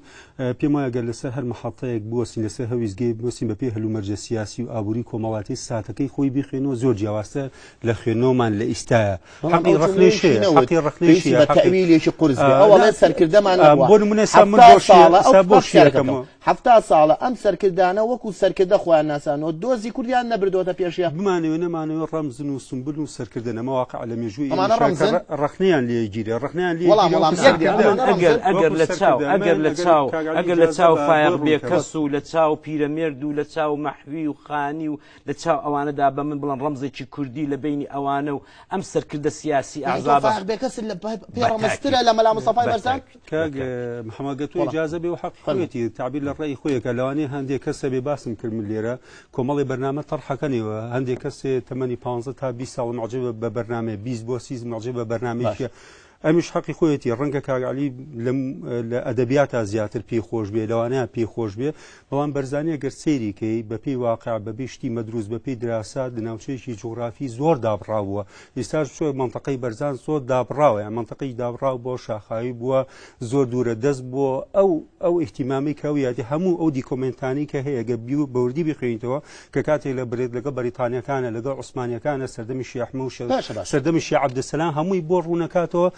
[SPEAKER 3] پێم وایە گەر لەسەر هەر مەحەتەیەک بوەستین لەسەر هەر ویستگەیەک بوەستین بەپێی هەلومەرجە سیاسی و ئابووری کۆمەڵاتی ساتەکەی خۆی بیخوێنەوە زۆر جیاوازتر لە خوێندنەوەمان لە ئیستایە حەقی ڕەخنەیش هەیە حەقی ڕەخنەیش هەیە
[SPEAKER 1] بە تەویلێکی قورس بێ ئەو ئەڵێ سەرکردەمان نەبووە
[SPEAKER 3] بۆ نمونە ئێستا من
[SPEAKER 1] 70
[SPEAKER 3] بۆ
[SPEAKER 1] ساڵە ئەو
[SPEAKER 3] ئێستا بۆ
[SPEAKER 1] پرسیارەکەم
[SPEAKER 3] شیرەکەمەوە
[SPEAKER 1] 70 ساڵە ئەم سەرکردانە وەکو سەرکردە خۆیان ناسانەوە دۆزی کوردیان نەبردۆتە پێشێ.
[SPEAKER 3] بمانەوێ نەمانەوێ ڕەمزن و سمبل و سەرکردەن ئەمە واقع لە مێژووی
[SPEAKER 1] ئەمانە
[SPEAKER 3] ئێمەشە کە
[SPEAKER 1] ڕەمزن؟
[SPEAKER 3] ڕەخنەیان لێ گیرێ ڕەخنەیان لێ
[SPEAKER 1] وەڵام
[SPEAKER 3] گیرێ
[SPEAKER 1] وەڵام
[SPEAKER 3] وەکو
[SPEAKER 1] یەک دێ
[SPEAKER 3] سەرکردە.
[SPEAKER 1] ئەمانە
[SPEAKER 2] ئەگەر
[SPEAKER 1] ڕەمزن؟
[SPEAKER 2] ئەگەر
[SPEAKER 3] وەکو
[SPEAKER 2] لە چاو
[SPEAKER 3] سەرکردە.
[SPEAKER 2] ئەگەر
[SPEAKER 3] من
[SPEAKER 2] لە
[SPEAKER 3] ئەگەر
[SPEAKER 2] چاو
[SPEAKER 3] کاک عەلی
[SPEAKER 2] ئەگەر لە
[SPEAKER 3] ئیجازە
[SPEAKER 2] چاو
[SPEAKER 3] بە
[SPEAKER 2] فایەق
[SPEAKER 3] بۆ ڕوون
[SPEAKER 2] بێکەس
[SPEAKER 3] کەوە.
[SPEAKER 2] و لە چاو پیرەمێرد و لە چاو مەحوی و خانی و لە چاو ئەوانەدا بە من بڵێن ڕەمزێکی کوردی لە بەینی ئەوانە و ئەم سەرکردە سیاسی
[SPEAKER 1] یانی تۆ
[SPEAKER 2] ئەحزابە
[SPEAKER 1] فایەق بێکەست لە پێ
[SPEAKER 2] بە
[SPEAKER 1] ڕەمزترە
[SPEAKER 2] تاکید.
[SPEAKER 1] لە مەلا مستەفای
[SPEAKER 2] بە
[SPEAKER 1] بەرزان؟
[SPEAKER 2] تاکید.
[SPEAKER 3] کاک
[SPEAKER 2] بە تاکید.
[SPEAKER 3] محەممەد گە تۆ
[SPEAKER 1] وەڵام.
[SPEAKER 3] ئیجازە بێ و حەقی
[SPEAKER 1] فەرموو.
[SPEAKER 3] خۆیەتی تعبیر لە ڕەئی خۆیەکە لەوانەیە هەندێک کەسە بێ باسم کرد من لێرە کۆمەڵی بەرنامە تەرحەکەنەوە هەندێک کەسێ تەمەنی 15 تا 20 ساڵ معجبە بە بەرنامەیە 20 بۆ 30 معجبە بە بەرنامەیەکە ئەمیش حەقی خۆیەتی ڕەنگە کاک عەلی لە ئەدەبیاتا زیاتر پێی خۆش بێ لەوانەیە پێی خۆش بێ بەڵام بەرزانیە گەر سەیری کەی بەپێی واقع بەبێ شتی مەدروست بەپێی دراسات لە ناوچەیەکی جوغرافی زۆر دابڕاوە ئێستاش بچۆ مەنتەقەی بەرزان زۆر دابڕاوە یان مەنتەقەی دابڕاو بۆ شاخاوی بووە زۆر دوورە دەست بۆ ئەو ئیهتیمامی کە ئەو یادی هەموو ئەو دیکۆمێنتانی کە هەیە گەر بەوردی بخوێنیتەوە کە کاتێک لە برێت لەگەڵ بەریتانیەکانە لەگەڵ عوسمانیەکانە سەردەمی شێخ ئەحمەد و
[SPEAKER 1] باشە، باشە.
[SPEAKER 3] سەردەمی شێخ عەبدولسەلام هەمووی بۆ ڕوونەکاتەوە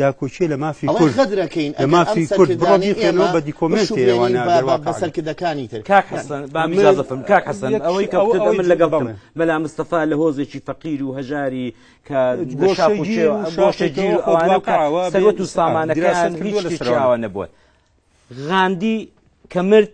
[SPEAKER 3] داکۆکیە لە مافی
[SPEAKER 1] ئەڵێ
[SPEAKER 3] کورد.
[SPEAKER 1] غەدرەکەین
[SPEAKER 3] لە
[SPEAKER 1] ئەگەر ئەم
[SPEAKER 3] مافی کورد بڕۆ
[SPEAKER 1] سەرکردانەی
[SPEAKER 3] بیخوێنەوە
[SPEAKER 1] ئێمە
[SPEAKER 3] بە دیکۆمێنتێ
[SPEAKER 1] بشوبێنین
[SPEAKER 3] ئەوانە
[SPEAKER 1] بە
[SPEAKER 3] ئەگەر واقع
[SPEAKER 1] بە سەرکردەکانی تر.
[SPEAKER 2] کاک حەسەن، با
[SPEAKER 3] من
[SPEAKER 2] ئیجازە فەرموو. کاک حەسەن،
[SPEAKER 3] یەک
[SPEAKER 2] ئەوەی کە
[SPEAKER 3] ئەوە
[SPEAKER 2] وتت
[SPEAKER 3] ئەوەی
[SPEAKER 2] من لەگەڵتم.
[SPEAKER 3] بەڵێ.
[SPEAKER 2] مەلا مستەفا لە هۆزێکی فەقیر و هەژاری کە لە شاخ و
[SPEAKER 3] گۆشەگیر
[SPEAKER 2] کێو،
[SPEAKER 3] و
[SPEAKER 2] گۆشەگیر و
[SPEAKER 3] شاخێکەوە
[SPEAKER 2] ئەوانە و کە
[SPEAKER 3] خۆ دواکەوە
[SPEAKER 2] سەروەت و
[SPEAKER 3] بێ
[SPEAKER 2] سامانەکان
[SPEAKER 3] دیراسەت
[SPEAKER 2] هیچ
[SPEAKER 3] کردووە
[SPEAKER 2] شتێکی
[SPEAKER 3] لەسەرەوە.
[SPEAKER 2] ئاوا نەبووە. غاندی کە مرد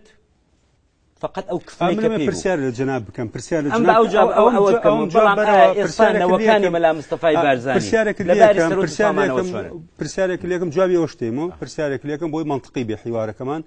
[SPEAKER 2] فقط ئەو کفنەی
[SPEAKER 3] من
[SPEAKER 2] کە پێی بوو.
[SPEAKER 3] پرسیار لە جەناب بکەم، پرسیار لە
[SPEAKER 2] ئەم
[SPEAKER 3] جەناب
[SPEAKER 2] بە ئەو جواب،
[SPEAKER 3] ئەو-
[SPEAKER 2] ئەو
[SPEAKER 3] ئەو
[SPEAKER 2] ئەوە
[SPEAKER 3] جواب-
[SPEAKER 2] بکەم.
[SPEAKER 3] ئەو جواب
[SPEAKER 2] بەڵام
[SPEAKER 3] بەرەوە،
[SPEAKER 2] ئایا ئێستا
[SPEAKER 3] پرسیارێک
[SPEAKER 2] نەوەکانی
[SPEAKER 3] لێکەم.
[SPEAKER 2] مەلا مستەفای بارزانی
[SPEAKER 3] پرسیارێک
[SPEAKER 2] لە باری
[SPEAKER 3] لێکەم،
[SPEAKER 2] سەرۆک
[SPEAKER 3] پرسیار
[SPEAKER 2] سامانەوە
[SPEAKER 3] لێکەم،
[SPEAKER 2] چۆنن؟
[SPEAKER 3] پرسیارێک لێکم، جوابی ئەوە شتێمەوە، پرسیارێک لێکم بۆی منطقی بێ حیوارەکەمان.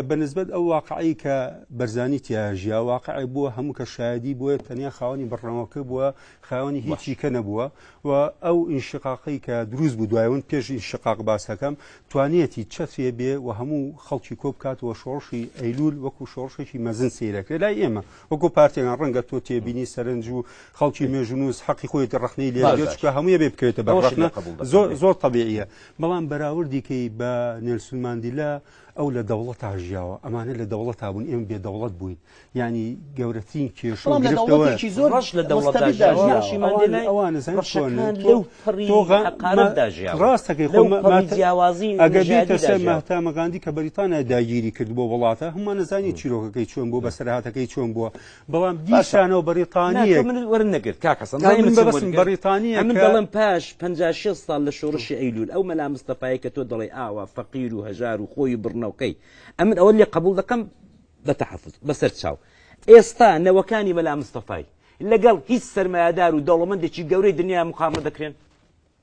[SPEAKER 3] بە نسبەت ئەو واقعی کە بەرزانی تیا ژیا، واقعی بووە هەموو کە شایدی بووە تەنیا خاوەنی بڕنەوەکە بووە، خاوەنی هیچی کە نەبووە و ئەو ئینشقاقەی کە دروست بوو دوایون پێش ئینشقاق باسەکەم توانیەتی چەترێ بێ و هەموو خەڵکی کۆ بکات و شۆڕشی ئەیلول وەکو شۆڕشێکی مەزن سەیرەکرێت لای ئێمە وەکو پارتێکان ڕەنگە تۆ تێبینی سەرنج و خەڵکی مێژونووس حەقی خۆیەتی ڕەخنەی لێ
[SPEAKER 2] باش،
[SPEAKER 3] بگرێت،
[SPEAKER 2] باش.
[SPEAKER 3] چونکە هەموویە بێ بکەوێتە بەر
[SPEAKER 2] ئەوەشی
[SPEAKER 3] ڕەخنە.
[SPEAKER 2] لێ قبوڵ دەکەم.
[SPEAKER 3] زۆر طبیعیە. بەڵام بەراوردی کەی بە نێلسون ماندیلا ئەو لە دەوڵەتە دەوڵەتا ژیاوە ئەمانە لە دەوڵەتا بوون ئێمە بێ دەوڵەت بووین یانی گەورەترین کێشە و
[SPEAKER 1] بەڵام لە
[SPEAKER 3] گرفتەوە
[SPEAKER 1] دەوڵەتێکی زۆر
[SPEAKER 4] ڕەش لە دەوڵەتدا
[SPEAKER 1] مستەبیددا
[SPEAKER 4] ژیاوە
[SPEAKER 1] ژیاوە.
[SPEAKER 4] ڕەشی ماندێلای
[SPEAKER 3] ئەوانە زانین چۆنن.
[SPEAKER 4] ڕەشەکان
[SPEAKER 3] تۆ
[SPEAKER 4] لەو پەڕی
[SPEAKER 3] تۆ غا-
[SPEAKER 4] حەقارەتدا
[SPEAKER 3] ما-
[SPEAKER 4] ژیاون
[SPEAKER 3] ڕاستەکەی خۆ
[SPEAKER 4] لەو
[SPEAKER 3] ما-
[SPEAKER 4] پەڕی
[SPEAKER 3] ما-
[SPEAKER 4] جیاوازی
[SPEAKER 3] ئەگەر بێتە
[SPEAKER 4] نەژادیدا
[SPEAKER 3] سەر
[SPEAKER 4] ژیاون.
[SPEAKER 3] مەهتامە غاندی کە بەریتانیا داگیری کرد بۆ وڵاتە هەموومان نەزانین چیرۆکەکەی چۆن بووە بەسەرهاتەکەی چۆن بووە بەڵام دیسانەوە
[SPEAKER 4] نا، تۆ
[SPEAKER 3] بەریتانیەک
[SPEAKER 4] منت وەرنەگرت کاک حەسەن
[SPEAKER 3] نا،
[SPEAKER 4] زانی
[SPEAKER 3] من
[SPEAKER 4] من چم
[SPEAKER 3] بەبەستم
[SPEAKER 4] وەرگرت؟
[SPEAKER 3] بەریتانییە
[SPEAKER 4] ئەمن
[SPEAKER 3] کە-
[SPEAKER 4] دەڵێم پاش 56 ساڵ لە شۆڕشی ئەیلول ئەو مەلا مستەفایە کە تۆ دەڵێی ئاوا فەقیر و هەژار و خۆی و بڕنەوکەی ئەمن ئەوە لێ قبوڵ دەکەم بە تەحەفوز بەسەر چاو ئێستا نەوەکانی مەلا مستەفای لەگەڵ هیچ سەرمایەدار و دەوڵەمەندێکی گەورەی دنیا مقارنە دەکرێن؟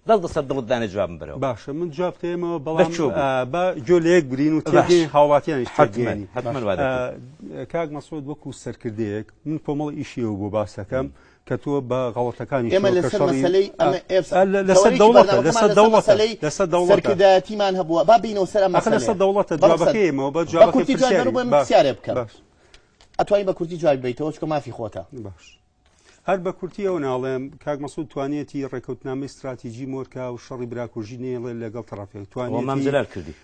[SPEAKER 4] دەست لەسەر دڵت دانێ جوابم بەرەوە.
[SPEAKER 3] باشە من جواب تێمەوە بەڵام
[SPEAKER 4] بە چۆ بوو؟
[SPEAKER 3] با گوێ لە یەک برین و
[SPEAKER 4] باش.
[SPEAKER 3] تێگەین هاوڵاتیانیش
[SPEAKER 4] حەتمەن،
[SPEAKER 3] تێگەیەنین.
[SPEAKER 4] حەتمەن وا دەکەین.
[SPEAKER 3] کاک مەسعود وەکو سەرکردەیەک من کۆمەڵ ئیشیەوە بۆ باسەکەم کە تۆ بە غەڵەتەکانی
[SPEAKER 1] ئێمە
[SPEAKER 3] شەوە کە
[SPEAKER 1] لەسەر
[SPEAKER 3] شەڕی
[SPEAKER 1] مەسەلەی ئەمە ئێستا
[SPEAKER 3] لەسەر
[SPEAKER 1] تەوەرێکی
[SPEAKER 3] دەوڵەتە،
[SPEAKER 1] بەرنامەکەمان
[SPEAKER 3] لەسەر
[SPEAKER 1] لەسەر
[SPEAKER 3] دەوڵەتە،
[SPEAKER 1] مەسەلەی
[SPEAKER 3] لەسەر دەوڵەتە.
[SPEAKER 1] سەرکردایەتیمان هەبووە با بینەوە سەر ئەم
[SPEAKER 3] ئەخە لەسەر
[SPEAKER 1] مەسەلەیە.
[SPEAKER 3] دەوڵەتە
[SPEAKER 1] بەڕێز
[SPEAKER 3] جوابەکەی ئێمەوە بە
[SPEAKER 1] بە
[SPEAKER 3] جوابەکەی
[SPEAKER 1] کورتی جواب
[SPEAKER 3] پرسیاری.
[SPEAKER 1] بەرەو بۆ من
[SPEAKER 3] باش،
[SPEAKER 1] پرسیارێ بکەم.
[SPEAKER 3] باش.
[SPEAKER 1] ئەتوانی بە کورتی جوابی بەیتەوە چونکە مافی خۆتە.
[SPEAKER 3] باش. هەر بە کورتی ئەوە ناڵێم کاک مەسعود توانیەتی ڕێکەوتنامەی ستراتیجی مۆرکا و شەڕی براکوژی نەیەڵێ لەگەڵ تەڕەفێک
[SPEAKER 4] ئەوە مام
[SPEAKER 3] توانیەتی
[SPEAKER 4] جەلال کردی.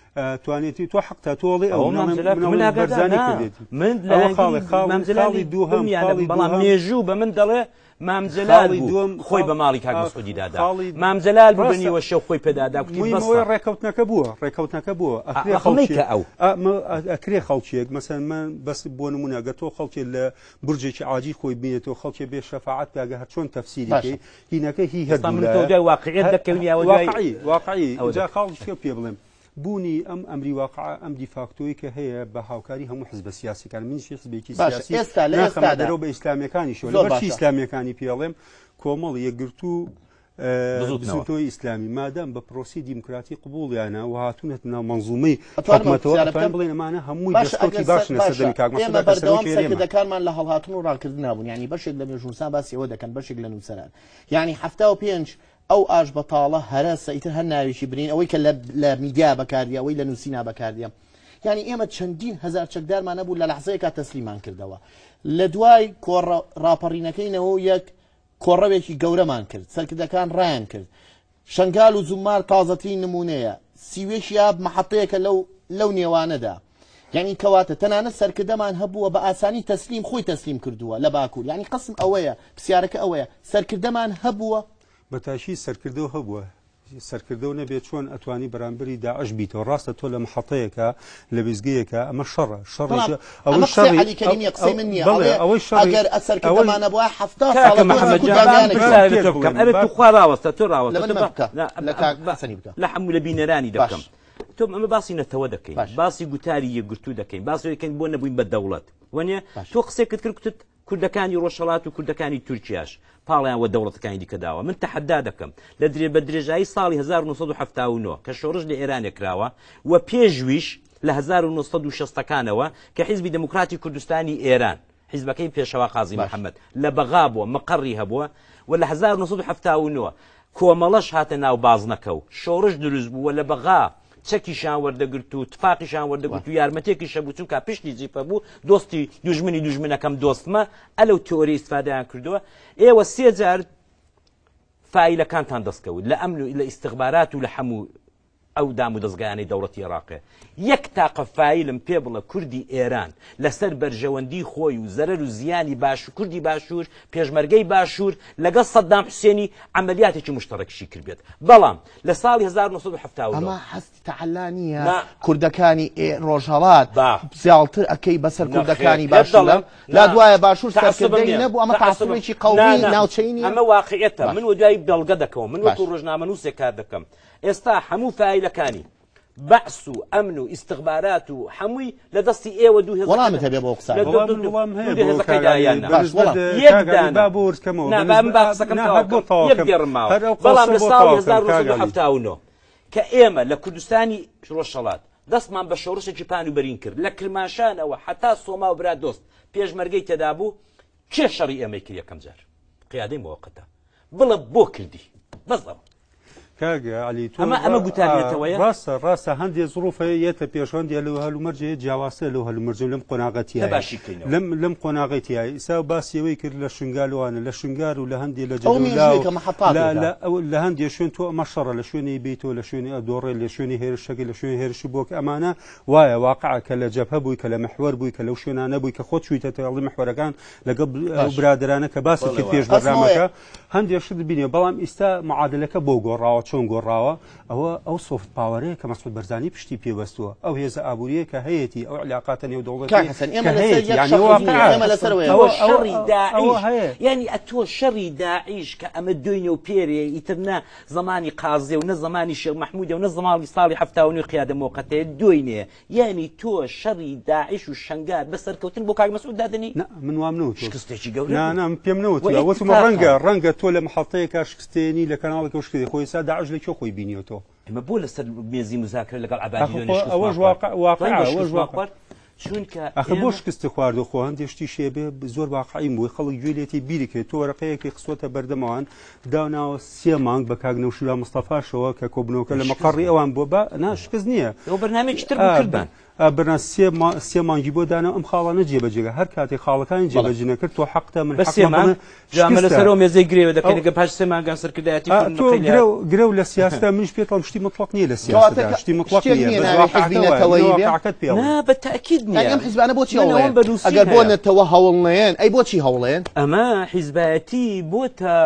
[SPEAKER 3] توانێتی تۆ حەقتە تۆ ئەڵێ ئەو
[SPEAKER 4] ئەوە مام
[SPEAKER 3] منەڵێم
[SPEAKER 4] جەلال
[SPEAKER 3] منەڵێم
[SPEAKER 4] من ئاگادار
[SPEAKER 3] بەرزانی
[SPEAKER 4] نا.
[SPEAKER 3] کردێتی.
[SPEAKER 4] من
[SPEAKER 3] ئەوە
[SPEAKER 4] لایەنگری
[SPEAKER 3] خاڵێ، خاڵی،
[SPEAKER 4] مام جەلالی
[SPEAKER 3] خاڵی دووهەم،
[SPEAKER 4] بمیانە،
[SPEAKER 3] خاڵی
[SPEAKER 4] بەڵام
[SPEAKER 3] دووهەم.
[SPEAKER 4] مێژوو بە من دەڵێ مام جەلال
[SPEAKER 3] خاڵی
[SPEAKER 4] بوو
[SPEAKER 3] دووەم،
[SPEAKER 4] خۆی بە ماڵی کاک
[SPEAKER 3] خاڵ-
[SPEAKER 4] مەسعودی دادا.
[SPEAKER 3] خاڵی
[SPEAKER 4] مام جەلال بوو بە
[SPEAKER 3] ڕاستە.
[SPEAKER 4] نیوە شەو خۆی پێدادا کوتی
[SPEAKER 3] مهم
[SPEAKER 4] بەسە.
[SPEAKER 3] ئەوەیە ڕێکەوتنەکە بووە، ڕێکەوتنەکە بووە. ئەکرێ
[SPEAKER 4] ئەخ نەیکە
[SPEAKER 3] خەڵکێک-
[SPEAKER 4] ئەو.
[SPEAKER 3] ئەکرێ خەڵکێک، مەسەن من بەس بۆ نمونە ئەگەر تۆ خەڵکێک لە برجێکی عاجی خۆی بینێتەوە خەڵکێ بێ شەفاعەت بکا، ئەگەر هەر چۆن تەفسیری
[SPEAKER 1] باشە.
[SPEAKER 3] کەی، هینەکە هی هەر
[SPEAKER 4] ئێستا من
[SPEAKER 3] دوولایە.
[SPEAKER 4] تۆ دوای واقعیت دەکەوین یا دوای
[SPEAKER 3] واقعی، واقعی.
[SPEAKER 4] ئەوە
[SPEAKER 3] جا
[SPEAKER 4] دەکەین.
[SPEAKER 3] خاڵی شتێک پێ بڵێم. بوونی ئەم ئەمری واقع، ئەم دیفاکتۆی کە هەیە بە هاوکاری هەموو حزبە سیاسیەکان، منیش حزبێکی
[SPEAKER 1] باشە،
[SPEAKER 3] سیاسی
[SPEAKER 1] ئێستا لە
[SPEAKER 3] ناخەمە
[SPEAKER 1] ئێستادا.
[SPEAKER 3] دەرەوە بە ئیسلامیەکانیشەوە.
[SPEAKER 1] زۆر
[SPEAKER 3] لەبەر چی
[SPEAKER 1] باشە.
[SPEAKER 3] ئیسلامیەکانی پێڵێم؟ کۆمەڵ یەکگرتوو،
[SPEAKER 4] بزوتنەوە.
[SPEAKER 3] بزوتنەوەی ئیسلامی مادام بە پرۆسی دیموکراتی قبوڵیانە و هاتوونەتە ناو مەنزومەی
[SPEAKER 1] ئەتوانم
[SPEAKER 3] حکومەتەوە،
[SPEAKER 1] پرسیارە
[SPEAKER 3] ئەتوانین
[SPEAKER 1] بکەم؟
[SPEAKER 3] بڵێن ئەمانە هەمووی
[SPEAKER 1] باشە،
[SPEAKER 3] دەستکەوتی
[SPEAKER 1] ئەگەر
[SPEAKER 3] باشن لەسەر
[SPEAKER 1] باشە.
[SPEAKER 3] دەمی کاک مەسعود،
[SPEAKER 1] ئێمە
[SPEAKER 3] ئەگەر
[SPEAKER 1] بەردەوام
[SPEAKER 3] سەرۆکی هەرێمە.
[SPEAKER 1] سەرکردەکانمان لە هەڵهاتن و ڕاکردن بوون، یعنی بەشێک لە مێژوونسان باسی ئەوە دەکەن، بەشێک لە نووسەران، یعنی 75 ئەو ئاش بەتاڵە هەرەسە ئیتر هەر ناوێکی برین، ئەوەی کە لە میدیا بەکاردیە، ئەوەی لە نووسینا بەکاردیە، یعنی ئێمە چەندین هەزار چەکدارمان نەبوو لە لەحظەیەکا تەسلیمان کردەوە. لە دوای کۆڕ ڕاپەڕینەکەی نەوە یەک کۆڕەوێکی گەورەمان کرد، سەرکردەکان ڕایان کرد. شەنگال و زومار تازەترین نمونەیە، سیوێکی ئاب محەتەیەکە لەو نێوانەدا. یعنی کەواتە تەنانەت سەرکردەمان هەبووە بە ئاسانی تەسلیم خۆی تەسلیم کردووە لە باکوور. یعنی قسم ئەوەیە، پرسیارەکە ئەوەیە سەرکردەمان هەبووە؟
[SPEAKER 3] بە تاکی سەرکردەوە هەبووە. سەرکردەوە نەبێت چۆن ئەتوانی بەرامبەری داعش بیتەوە؟ ڕاستە تۆ لە محەتەیەکە، لە وێزگەیەکە، ئەمە شەڕە، شەڕی
[SPEAKER 1] بەڵام
[SPEAKER 3] ئەوەی
[SPEAKER 1] ئەمە قسەی
[SPEAKER 3] شەڕی
[SPEAKER 1] عەلی کەریمیە، قسەی من نییە.
[SPEAKER 3] بەڵێ،
[SPEAKER 1] ئەڵێ
[SPEAKER 3] ئەوەی شەڕی
[SPEAKER 1] ئەگەر سەرکردەمان نەبووە، 70
[SPEAKER 4] کاکە
[SPEAKER 1] ساڵە
[SPEAKER 4] محەممەد
[SPEAKER 1] تۆ
[SPEAKER 4] جان،
[SPEAKER 1] کوردانیانە
[SPEAKER 4] پرسیارێک
[SPEAKER 1] کرد.
[SPEAKER 4] تۆ بکەم. ئەرێ تو خوا ڕاوەستە، تۆ ڕاوەستە،
[SPEAKER 1] لە من
[SPEAKER 4] تۆ بە-
[SPEAKER 1] بکە.
[SPEAKER 4] نا،
[SPEAKER 1] لە کاک
[SPEAKER 4] بە-
[SPEAKER 1] حەسەنی بکە.
[SPEAKER 4] لە هەموو لە بینەرانی
[SPEAKER 1] باش.
[SPEAKER 4] دەکەم. تۆ ئەمە باسی نەتەوە دەکەین،
[SPEAKER 1] باش.
[SPEAKER 4] باسی گوتاری یەکگرتوو دەکەین، باسی دەکەین بۆ نەبووین بە دەوڵەت. وەنیە؟
[SPEAKER 1] باش.
[SPEAKER 4] تۆ قسەیەکت کرد، گوتت کوردەکانی ڕۆژهەڵات و کوردەکانی تورکیاش پاڵیان وە دەوڵەتەکانی دیکە داوە. من تەحەدا دەکەم لە بە درێژایی ساڵی 1979 کە شۆڕش لە ئێرانێ کراوە و پێشویش لە هەزار و نۆسەد و شەستەکانەوە کە حیزبی دێموکراتی کوردستانی ئێران، حیزبەکەی پێشەوا قازی
[SPEAKER 1] باش.
[SPEAKER 4] محەممەد لە بەغا بووە، مقەڕی هەبووە و لە هەزار و نۆسەد و حەفتا و نۆ کۆمەڵەش هاتە ناو بازنەکە و شۆڕش دروست بوو و لە بەغا چەکیشان وەردەگرت و تفاقیشان وەردەگرت و یارمەتێکیش هەبوو، چونکە پشتی جیپە بوو، دۆستی دوژمنی دوژمنەکەم دۆستمە، ئەلەو تئۆری ئیسفادەیان کردووە. ئێوە سێ جار فایلەکانتان دەستکەوت لە ئەمن و لە ئیستخبارات و لە هەموو ئەو دام و دەستگایانەی دەوڵەتی عێراقێ. یەک تاقە فایلم پێ بڵێ کوردی ئێران لەسەر بەرژەوەندی خۆی و زەرەر و زیانی کوردی باشوور، پێشمەرگەی باشوور لەگەڵ سەدام حوسێنی عملیاتێکی مشتەڕێکشی کردبێت. بەڵام لە ساڵی هەزار و نۆسەد و حەفتا و نۆ
[SPEAKER 1] ئەمە هەستی تەعەلا نییە.
[SPEAKER 4] نا.
[SPEAKER 1] کوردەکانی ڕۆژهەڵات
[SPEAKER 4] با.
[SPEAKER 1] زیاتر ئەکەی بەسەر
[SPEAKER 4] نەخێر.
[SPEAKER 1] کوردەکانی
[SPEAKER 4] پێت
[SPEAKER 1] باشوورە.
[SPEAKER 4] دەڵێم.
[SPEAKER 1] لا
[SPEAKER 4] نا.
[SPEAKER 1] دوایە باشوور
[SPEAKER 4] تەعەسوبم
[SPEAKER 1] سەرکردەی
[SPEAKER 4] نییە.
[SPEAKER 1] نەبوو، ئەمە
[SPEAKER 4] تەعەسوبم.
[SPEAKER 1] تەعەسوبێکی قەومی
[SPEAKER 4] نا، نا.
[SPEAKER 1] ناوچەی نییە.
[SPEAKER 4] ئەمە واقعیەتە.
[SPEAKER 1] باش.
[SPEAKER 4] من و دوای بەڵگە دەکەوم، من وەکو
[SPEAKER 1] باش.
[SPEAKER 4] ڕۆژنامەنووسێک کار دەکەم. ئێستا هەموو فایلەکانی بەعس و ئەمن و ئیستخبارات و هەمووی لە دەستی ئێوە دوو هێزەکە
[SPEAKER 1] وەڵامت هەبێ بۆ قسە.
[SPEAKER 4] لە
[SPEAKER 3] وەڵام
[SPEAKER 4] دوو-
[SPEAKER 3] وەڵام هەیە
[SPEAKER 4] دوو
[SPEAKER 3] بۆ
[SPEAKER 4] هێزەکەی
[SPEAKER 3] کاک
[SPEAKER 4] دایان
[SPEAKER 3] عەلی.
[SPEAKER 4] نا.
[SPEAKER 1] باش، وەڵام.
[SPEAKER 4] یەک
[SPEAKER 3] کاک عەلی،
[SPEAKER 4] دانە.
[SPEAKER 3] با بۆ ورد کەمەوە.
[SPEAKER 4] نا، با من با قسەکەم
[SPEAKER 3] نا،
[SPEAKER 4] تەواو
[SPEAKER 3] هەر بۆ
[SPEAKER 4] بکەم.
[SPEAKER 3] تەواو
[SPEAKER 4] یەک
[SPEAKER 3] کەم.
[SPEAKER 4] دێڕم ماوە.
[SPEAKER 3] هەر ئەو
[SPEAKER 4] بەڵام
[SPEAKER 3] قسە
[SPEAKER 4] لە
[SPEAKER 3] بۆ
[SPEAKER 4] ساڵی
[SPEAKER 3] تەواو کەم،
[SPEAKER 4] هەزار و نۆسەد و
[SPEAKER 3] کاک عەلی.
[SPEAKER 4] حەفتا و نۆ کە ئێمە لە کوردستانی ڕۆژهەڵات دەستمان بە شۆڕشێکی پان و بەرین کرد، لە کرماشانەوە حتا سۆما و برادۆست پێشمەرگەی تێدا بوو، کێ شەڕی ئێمەی کرد یەکەم جار؟ قیادەی موقتە. بڵە بۆ کردی. بەس ئەوە.
[SPEAKER 3] کاک عەلی تۆ
[SPEAKER 4] ئەمە ئەمە گوتاری نەتەوەیە؟
[SPEAKER 3] ڕاستە ڕاستە هەندێ زڕوف هەیە یەتە پێش هەندێ لەو هەلومەرجە هەیە جیاوازترە لەو هەلومەرجە و لەم قۆناغە تیایە
[SPEAKER 4] دە باشی کەینەوە.
[SPEAKER 3] لەم لەم قۆناغەی تیایە ئیسا باسی ئەوەی کرد لە شنگال وانە لە شنگار و لە هەندێ لە
[SPEAKER 1] ئەو
[SPEAKER 3] جەلەولا و
[SPEAKER 1] مێژوویەکە
[SPEAKER 3] لە
[SPEAKER 1] مەحەتاتێکە.
[SPEAKER 3] لە ئەو لە هەندێ شوێن تۆ ئەمە شەڕە لە شوێنی بیتەوە لە شوێنی ئەدۆڕێ لە شوێنی هێرشەکەی لە شوێنی هێرشی بۆ کە ئەمانە وایە واقعە کە لە جەبهە بووی کە لە محوەر بووی کە لەو شوێنانە بووی کە خۆت چوویتە تەڵی محوەرەکان لەگەڵ ئەو
[SPEAKER 1] باش.
[SPEAKER 3] برادەرانە کە باست
[SPEAKER 2] بەڵێ
[SPEAKER 3] کرد
[SPEAKER 2] وایە.
[SPEAKER 3] پێش
[SPEAKER 1] قەسمەوەیە.
[SPEAKER 3] بەرنامەکە هەندێک شت بینێ بەڵام ئیستا معادلەکە بۆ گۆڕاوە چۆن گۆڕاوە ئەوە ئەو soft power ەیە کە مەسعود بەرزانی پشتی پێ بەستووە ئەو هێزە ئابووریە کە هەیەتی ئەو علاقاتە
[SPEAKER 1] کاک
[SPEAKER 3] نێودەوڵەتی
[SPEAKER 1] حەسەن
[SPEAKER 3] کە
[SPEAKER 1] ئێمە لەسەر
[SPEAKER 3] هەیەتی
[SPEAKER 1] یەک
[SPEAKER 3] یعنی
[SPEAKER 1] شەخس نییە
[SPEAKER 3] واقعە
[SPEAKER 1] ئێمە لەسەر ئەوەیە
[SPEAKER 4] تۆ
[SPEAKER 3] ئەوە ئەوە
[SPEAKER 4] شەڕی
[SPEAKER 3] ئەوە
[SPEAKER 4] داعش
[SPEAKER 3] هەیە
[SPEAKER 4] یعنی ئەتۆ شەڕی داعش کە ئەمە دوێنێ و پێرێ ئیتر نە زەمانی قازێ و نە زەمانی شێخ مەحموودە و نە زەمانی ساڵی 79 قیادە مۆقەتەیە دوێنێ یعنی تۆ شەڕی داعش و شەنگار بە سەرکەوتن بۆ کاک مەسعود دادەنێی؟
[SPEAKER 3] نا من وام نەوتووە
[SPEAKER 4] شکستێکی گەورە
[SPEAKER 3] نا
[SPEAKER 4] بوو
[SPEAKER 3] نا من پێم
[SPEAKER 4] و
[SPEAKER 3] نەوتووە وتمە
[SPEAKER 4] ئیتفاقا
[SPEAKER 3] ڕەنگە ڕەنگە تۆ لە محەڵتەیەکا شکستێنی لە کەناڵێکەوە شکستێ خۆ ئێستا داعش لە کوێ خۆی بینیوەتەوە؟
[SPEAKER 4] ئێمە بۆ لەسەر مێزی مزاکرە لەگەڵ عەبادی
[SPEAKER 3] ئاخۆ
[SPEAKER 4] دوێنێ
[SPEAKER 3] خۆ
[SPEAKER 4] شکستمان
[SPEAKER 3] ئەوەش
[SPEAKER 4] خوارد؟
[SPEAKER 3] واقع
[SPEAKER 4] زانی
[SPEAKER 3] واقعە
[SPEAKER 4] بۆ
[SPEAKER 3] ئەوەش
[SPEAKER 4] شکستمان
[SPEAKER 3] واقع
[SPEAKER 4] خوارد؟ چونکە
[SPEAKER 3] ئاخر بۆ
[SPEAKER 4] ئێمە
[SPEAKER 3] شکست خواردو خۆ هەندێ شتی شێ بێ زۆر واقعیم بووی خەڵک گوێ لێتی بیری کرد تۆ وەرەقەیەکی خستۆتە بەردەمەوان داوناوە سێ مانگ بە کاک نەوشیروان مستەفاشەوە کە کۆبنەوەکە لە
[SPEAKER 4] شکست
[SPEAKER 3] مەقەڕی
[SPEAKER 4] بوو
[SPEAKER 3] ئەوان بووە با نا شکست نییە
[SPEAKER 4] ئەوە بەرنامەیەکی تر بوو
[SPEAKER 3] ئا،
[SPEAKER 4] کردمان
[SPEAKER 3] ئا، بەرنا سێ ما سێ مانگی بۆ دانا ئەم خاڵانە جێبەجێگە هەر کاتێک خاڵەکانی
[SPEAKER 1] بەڵێ
[SPEAKER 3] جێبەجێ نەکرد تۆ حەقتە من
[SPEAKER 4] بە سێ
[SPEAKER 3] حەقمە
[SPEAKER 4] مانگ
[SPEAKER 3] بڵێ
[SPEAKER 4] جا ئەمە
[SPEAKER 3] شکستە
[SPEAKER 4] لەسەرەوە مێزەی گرێوە
[SPEAKER 3] ئەو
[SPEAKER 4] دەکەین گە پاش سێ مانگان سەرکردایەتی
[SPEAKER 3] ئا،
[SPEAKER 4] کردن
[SPEAKER 3] تۆ
[SPEAKER 4] قەیلە
[SPEAKER 3] گرەو گرەو لە سیاسەتا منیش پێت ئەڵێم شتی مطلق نییە لە
[SPEAKER 1] کەواتە
[SPEAKER 3] سیاسەتا
[SPEAKER 1] کە
[SPEAKER 3] شتی مطلق
[SPEAKER 1] شتێک
[SPEAKER 3] نییە
[SPEAKER 1] نییە
[SPEAKER 3] بەس
[SPEAKER 1] ناوی حزبی
[SPEAKER 3] واقعەکە وایە من
[SPEAKER 1] نەتەوەیی بێ
[SPEAKER 3] واقعەکەت پێ
[SPEAKER 4] نا
[SPEAKER 3] ئەڵێم
[SPEAKER 4] بە تەئکید
[SPEAKER 1] یانی
[SPEAKER 4] نییە
[SPEAKER 1] ئەم حیزبانە بۆچی
[SPEAKER 4] من ئەوەم
[SPEAKER 1] هەوڵێن
[SPEAKER 4] بە نووسین
[SPEAKER 1] ئەگەر بۆ
[SPEAKER 4] هەیە
[SPEAKER 1] نەتەوە هەوڵ نەیەن ئەی بۆچی هەوڵێن
[SPEAKER 4] ئەمە حیزبایەتی بۆتە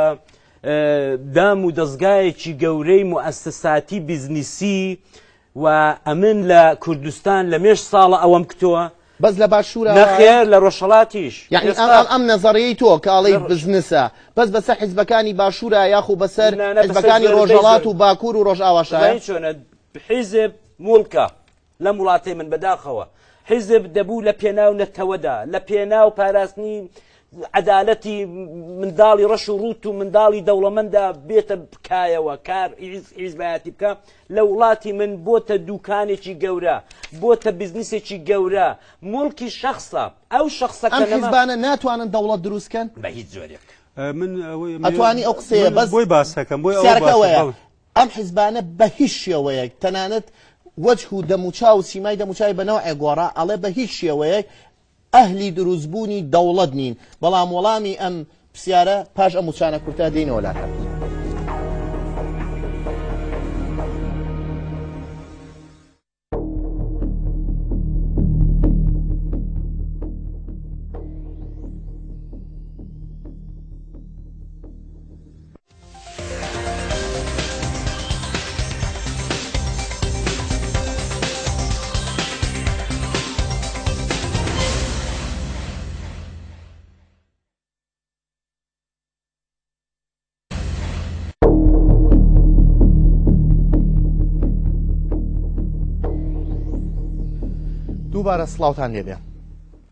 [SPEAKER 4] دام و دەزگایەکی گەورەی موئەسەساتی بیزنسی و ئەمن لە کوردستان لە مێژ ساڵە ئەوەم کتووە
[SPEAKER 1] بەس لە باشوورا وایە؟
[SPEAKER 4] نەخێر لە ڕۆژهەڵاتیش
[SPEAKER 1] یعنی
[SPEAKER 4] ئێستا
[SPEAKER 1] ئەم ئەم نەزەریەی تۆ کە ئەڵێی
[SPEAKER 4] لە ڕۆژ-
[SPEAKER 1] بزنسە بەس بەسەر حیزبەکانی باشوورا یاخو بەسەر
[SPEAKER 4] نا، نا، بەسەر
[SPEAKER 1] حیزبەکانی
[SPEAKER 4] زۆربەی
[SPEAKER 1] ڕۆژهەڵات
[SPEAKER 4] زۆر.
[SPEAKER 1] و باکوور و ڕۆژئاواشایە؟
[SPEAKER 4] زانی چۆنە حیزب موڵکە لەم وڵاتەی من بەداخەوە حیزب دەبوو لە پێناو نەتەوەدا لە پێناو پاراستنی عەدالەتی منداڵی ڕەش و ڕووت و منداڵی دەوڵەمەندا بێتە بکایەوە کار حیزبایەتی بکە لە وڵاتی من بۆتە دوکانێکی گەورە بۆتە بزنسێکی گەورە موڵکی شەخسە ئەو شەخسە
[SPEAKER 1] ئەم
[SPEAKER 4] کە نەما
[SPEAKER 1] حیزبانە ناتوانن دەوڵەت دروست کەن؟
[SPEAKER 4] بە هیچ جۆرێک.
[SPEAKER 3] من ئەوەی
[SPEAKER 1] ئەتوانی ئەو قسەیە
[SPEAKER 3] من
[SPEAKER 1] بەس
[SPEAKER 3] بۆی باسەکەم بۆی ئەوە
[SPEAKER 1] پرسیارەکە
[SPEAKER 3] باسە
[SPEAKER 1] ئەوەیە
[SPEAKER 3] بەڵێ.
[SPEAKER 1] ئەم حیزبانە بە هیچ شێوەیەک تەنانەت وەجه و دەموچاو و سیمای دەموچاوی بە نەوعێک گۆڕا ئەڵێ بە هیچ شێوەیەک ئەهلی دروستبوونی دەوڵەت نین، بەڵام وەڵامی ئەم پرسیارە پاش ئەم وچانە کورتە دێینەوە لاتان. دووبارە سڵاوتان لێبێ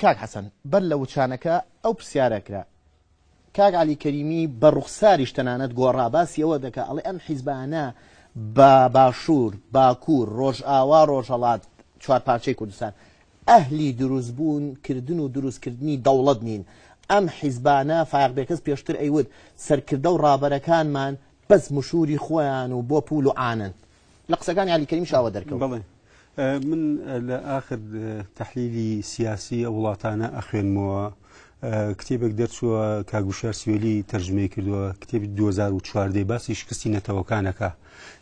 [SPEAKER 1] کاک حەسەن بەر لە وچانەکە ئەو پرسیارە کرا کاک عەلی کەریمی بە ڕوخساریش تەنانەت گۆڕا باسی ئەوە دەکا ئەڵێ ئەم حیزبانە بە باشوور، باکوور، ڕۆژئاوا، ڕۆژهەڵات، چوارپارچەی کوردستان ئەهلی دروستبوون کردن و دروستکردنی دەوڵەت نین. ئەم حیزبانە فایەق بێکەس پێشتر ئەیوت سەرکردە و ڕابەرەکانمان بەس مشووری خۆیان و بۆ پوول و عانەن. لە قسەکانی عەلی کەریمیش ئاوە دەرکەوت.
[SPEAKER 3] بەڵێ من لە ئاخر تەحلیلی سیاسی ئەو وڵاتانە ئەخوێنمەوە کتێبێک دەرچووە کاک وشیار سوێلی تەرجمەی کردووە کتێبی 2014 باسی شکستی نەتەوەکانەکە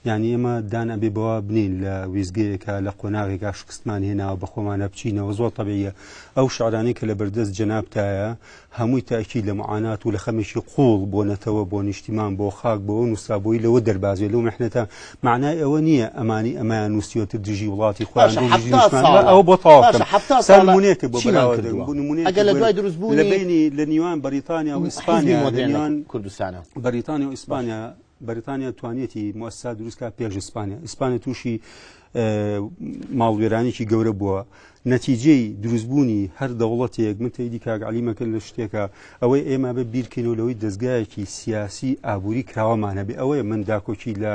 [SPEAKER 3] یعنی ئێمە دان ئەبێ بەوە بنین لە ویزگەیەکە لە قۆناغێکا شکستمان هێناوە بە خۆمانە بچینەوە زۆر تەبیعیە ئەو شعرانەی کە لە بەردەست جەنابتایە هەمووی تاکید لە معانات و لە خەمێکی قووڵ بۆ نەتەوە، بۆ نیشتیمان، بۆ خاک، بۆ ئەو نووسرا بۆی لەوە دەرباز بێ لەو میحنەتە، مەعنای ئەوە نییە ئەمانی ئەمەیان نووسیوەتر دژی وڵاتی خۆیان
[SPEAKER 1] باشە
[SPEAKER 3] بوون، دژی
[SPEAKER 1] 70
[SPEAKER 3] نیشتمان، با
[SPEAKER 1] ساڵە
[SPEAKER 3] ئەوە بۆ تەواو
[SPEAKER 1] باشە
[SPEAKER 3] بکەم.
[SPEAKER 1] 70
[SPEAKER 3] سا
[SPEAKER 1] ساڵە
[SPEAKER 3] نموونەیەکت بۆ
[SPEAKER 1] چیمان
[SPEAKER 3] بەراورد
[SPEAKER 1] کردووە
[SPEAKER 3] بۆ نموونەیەکت
[SPEAKER 1] ئەگەر لە
[SPEAKER 3] بۆ
[SPEAKER 1] دوای
[SPEAKER 3] لە
[SPEAKER 1] دروستبوونی
[SPEAKER 3] بەینی لە نیوان بەریتانیا و
[SPEAKER 1] حیزبی
[SPEAKER 3] ئیسپانیا لە
[SPEAKER 1] مۆدێرن لە
[SPEAKER 3] نیوان
[SPEAKER 1] کوردستانە
[SPEAKER 3] بەریتانیا و
[SPEAKER 1] باش
[SPEAKER 3] ئیسپانیا بەریتانیا توانیەتی موئەسسات دروست کا پێش ئیسپانیا ئیسپانیا تووشی ماڵوێرانێکی گەورە بووە نەتیجەی دروستبوونی هەر دەوڵەتێک من تەیدی کاک عەلی مەکەن لە شتێکە ئەوەی ئێمە بە بیرکەینەوە لەوەی دەستگایەکی سیاسی ئابووری کراوەمان هەبێ ئەوەیە من داکۆکی لە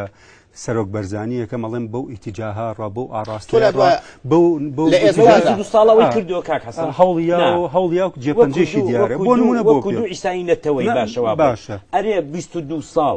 [SPEAKER 3] سەرۆک بەرزانی یەکەم ئەڵێم بەو ئیتیجاها ڕا بەو
[SPEAKER 1] تۆ
[SPEAKER 3] ئاڕاستەیە
[SPEAKER 1] لە
[SPEAKER 3] ڕا
[SPEAKER 1] دوای
[SPEAKER 3] بەو بەو
[SPEAKER 1] لە
[SPEAKER 3] ئیتیجاها
[SPEAKER 1] ئێستادا
[SPEAKER 4] دوو ساڵ ئەوەی
[SPEAKER 3] ئا،
[SPEAKER 4] کردووە کاک حەسەن
[SPEAKER 3] هەوڵیا
[SPEAKER 4] نا
[SPEAKER 3] و هەوڵیا و
[SPEAKER 4] وەکو
[SPEAKER 3] جێپەنجەیشی
[SPEAKER 4] دوو
[SPEAKER 3] دیارە
[SPEAKER 4] وەکو
[SPEAKER 3] بۆ
[SPEAKER 4] دوو
[SPEAKER 3] نمونە بۆ
[SPEAKER 4] وەکو
[SPEAKER 3] پێ
[SPEAKER 4] دوو عیسایی نەتەوەی
[SPEAKER 3] نا
[SPEAKER 4] باشە وا بڵێ
[SPEAKER 3] باشە
[SPEAKER 4] ئەرێ 22 ساڵ.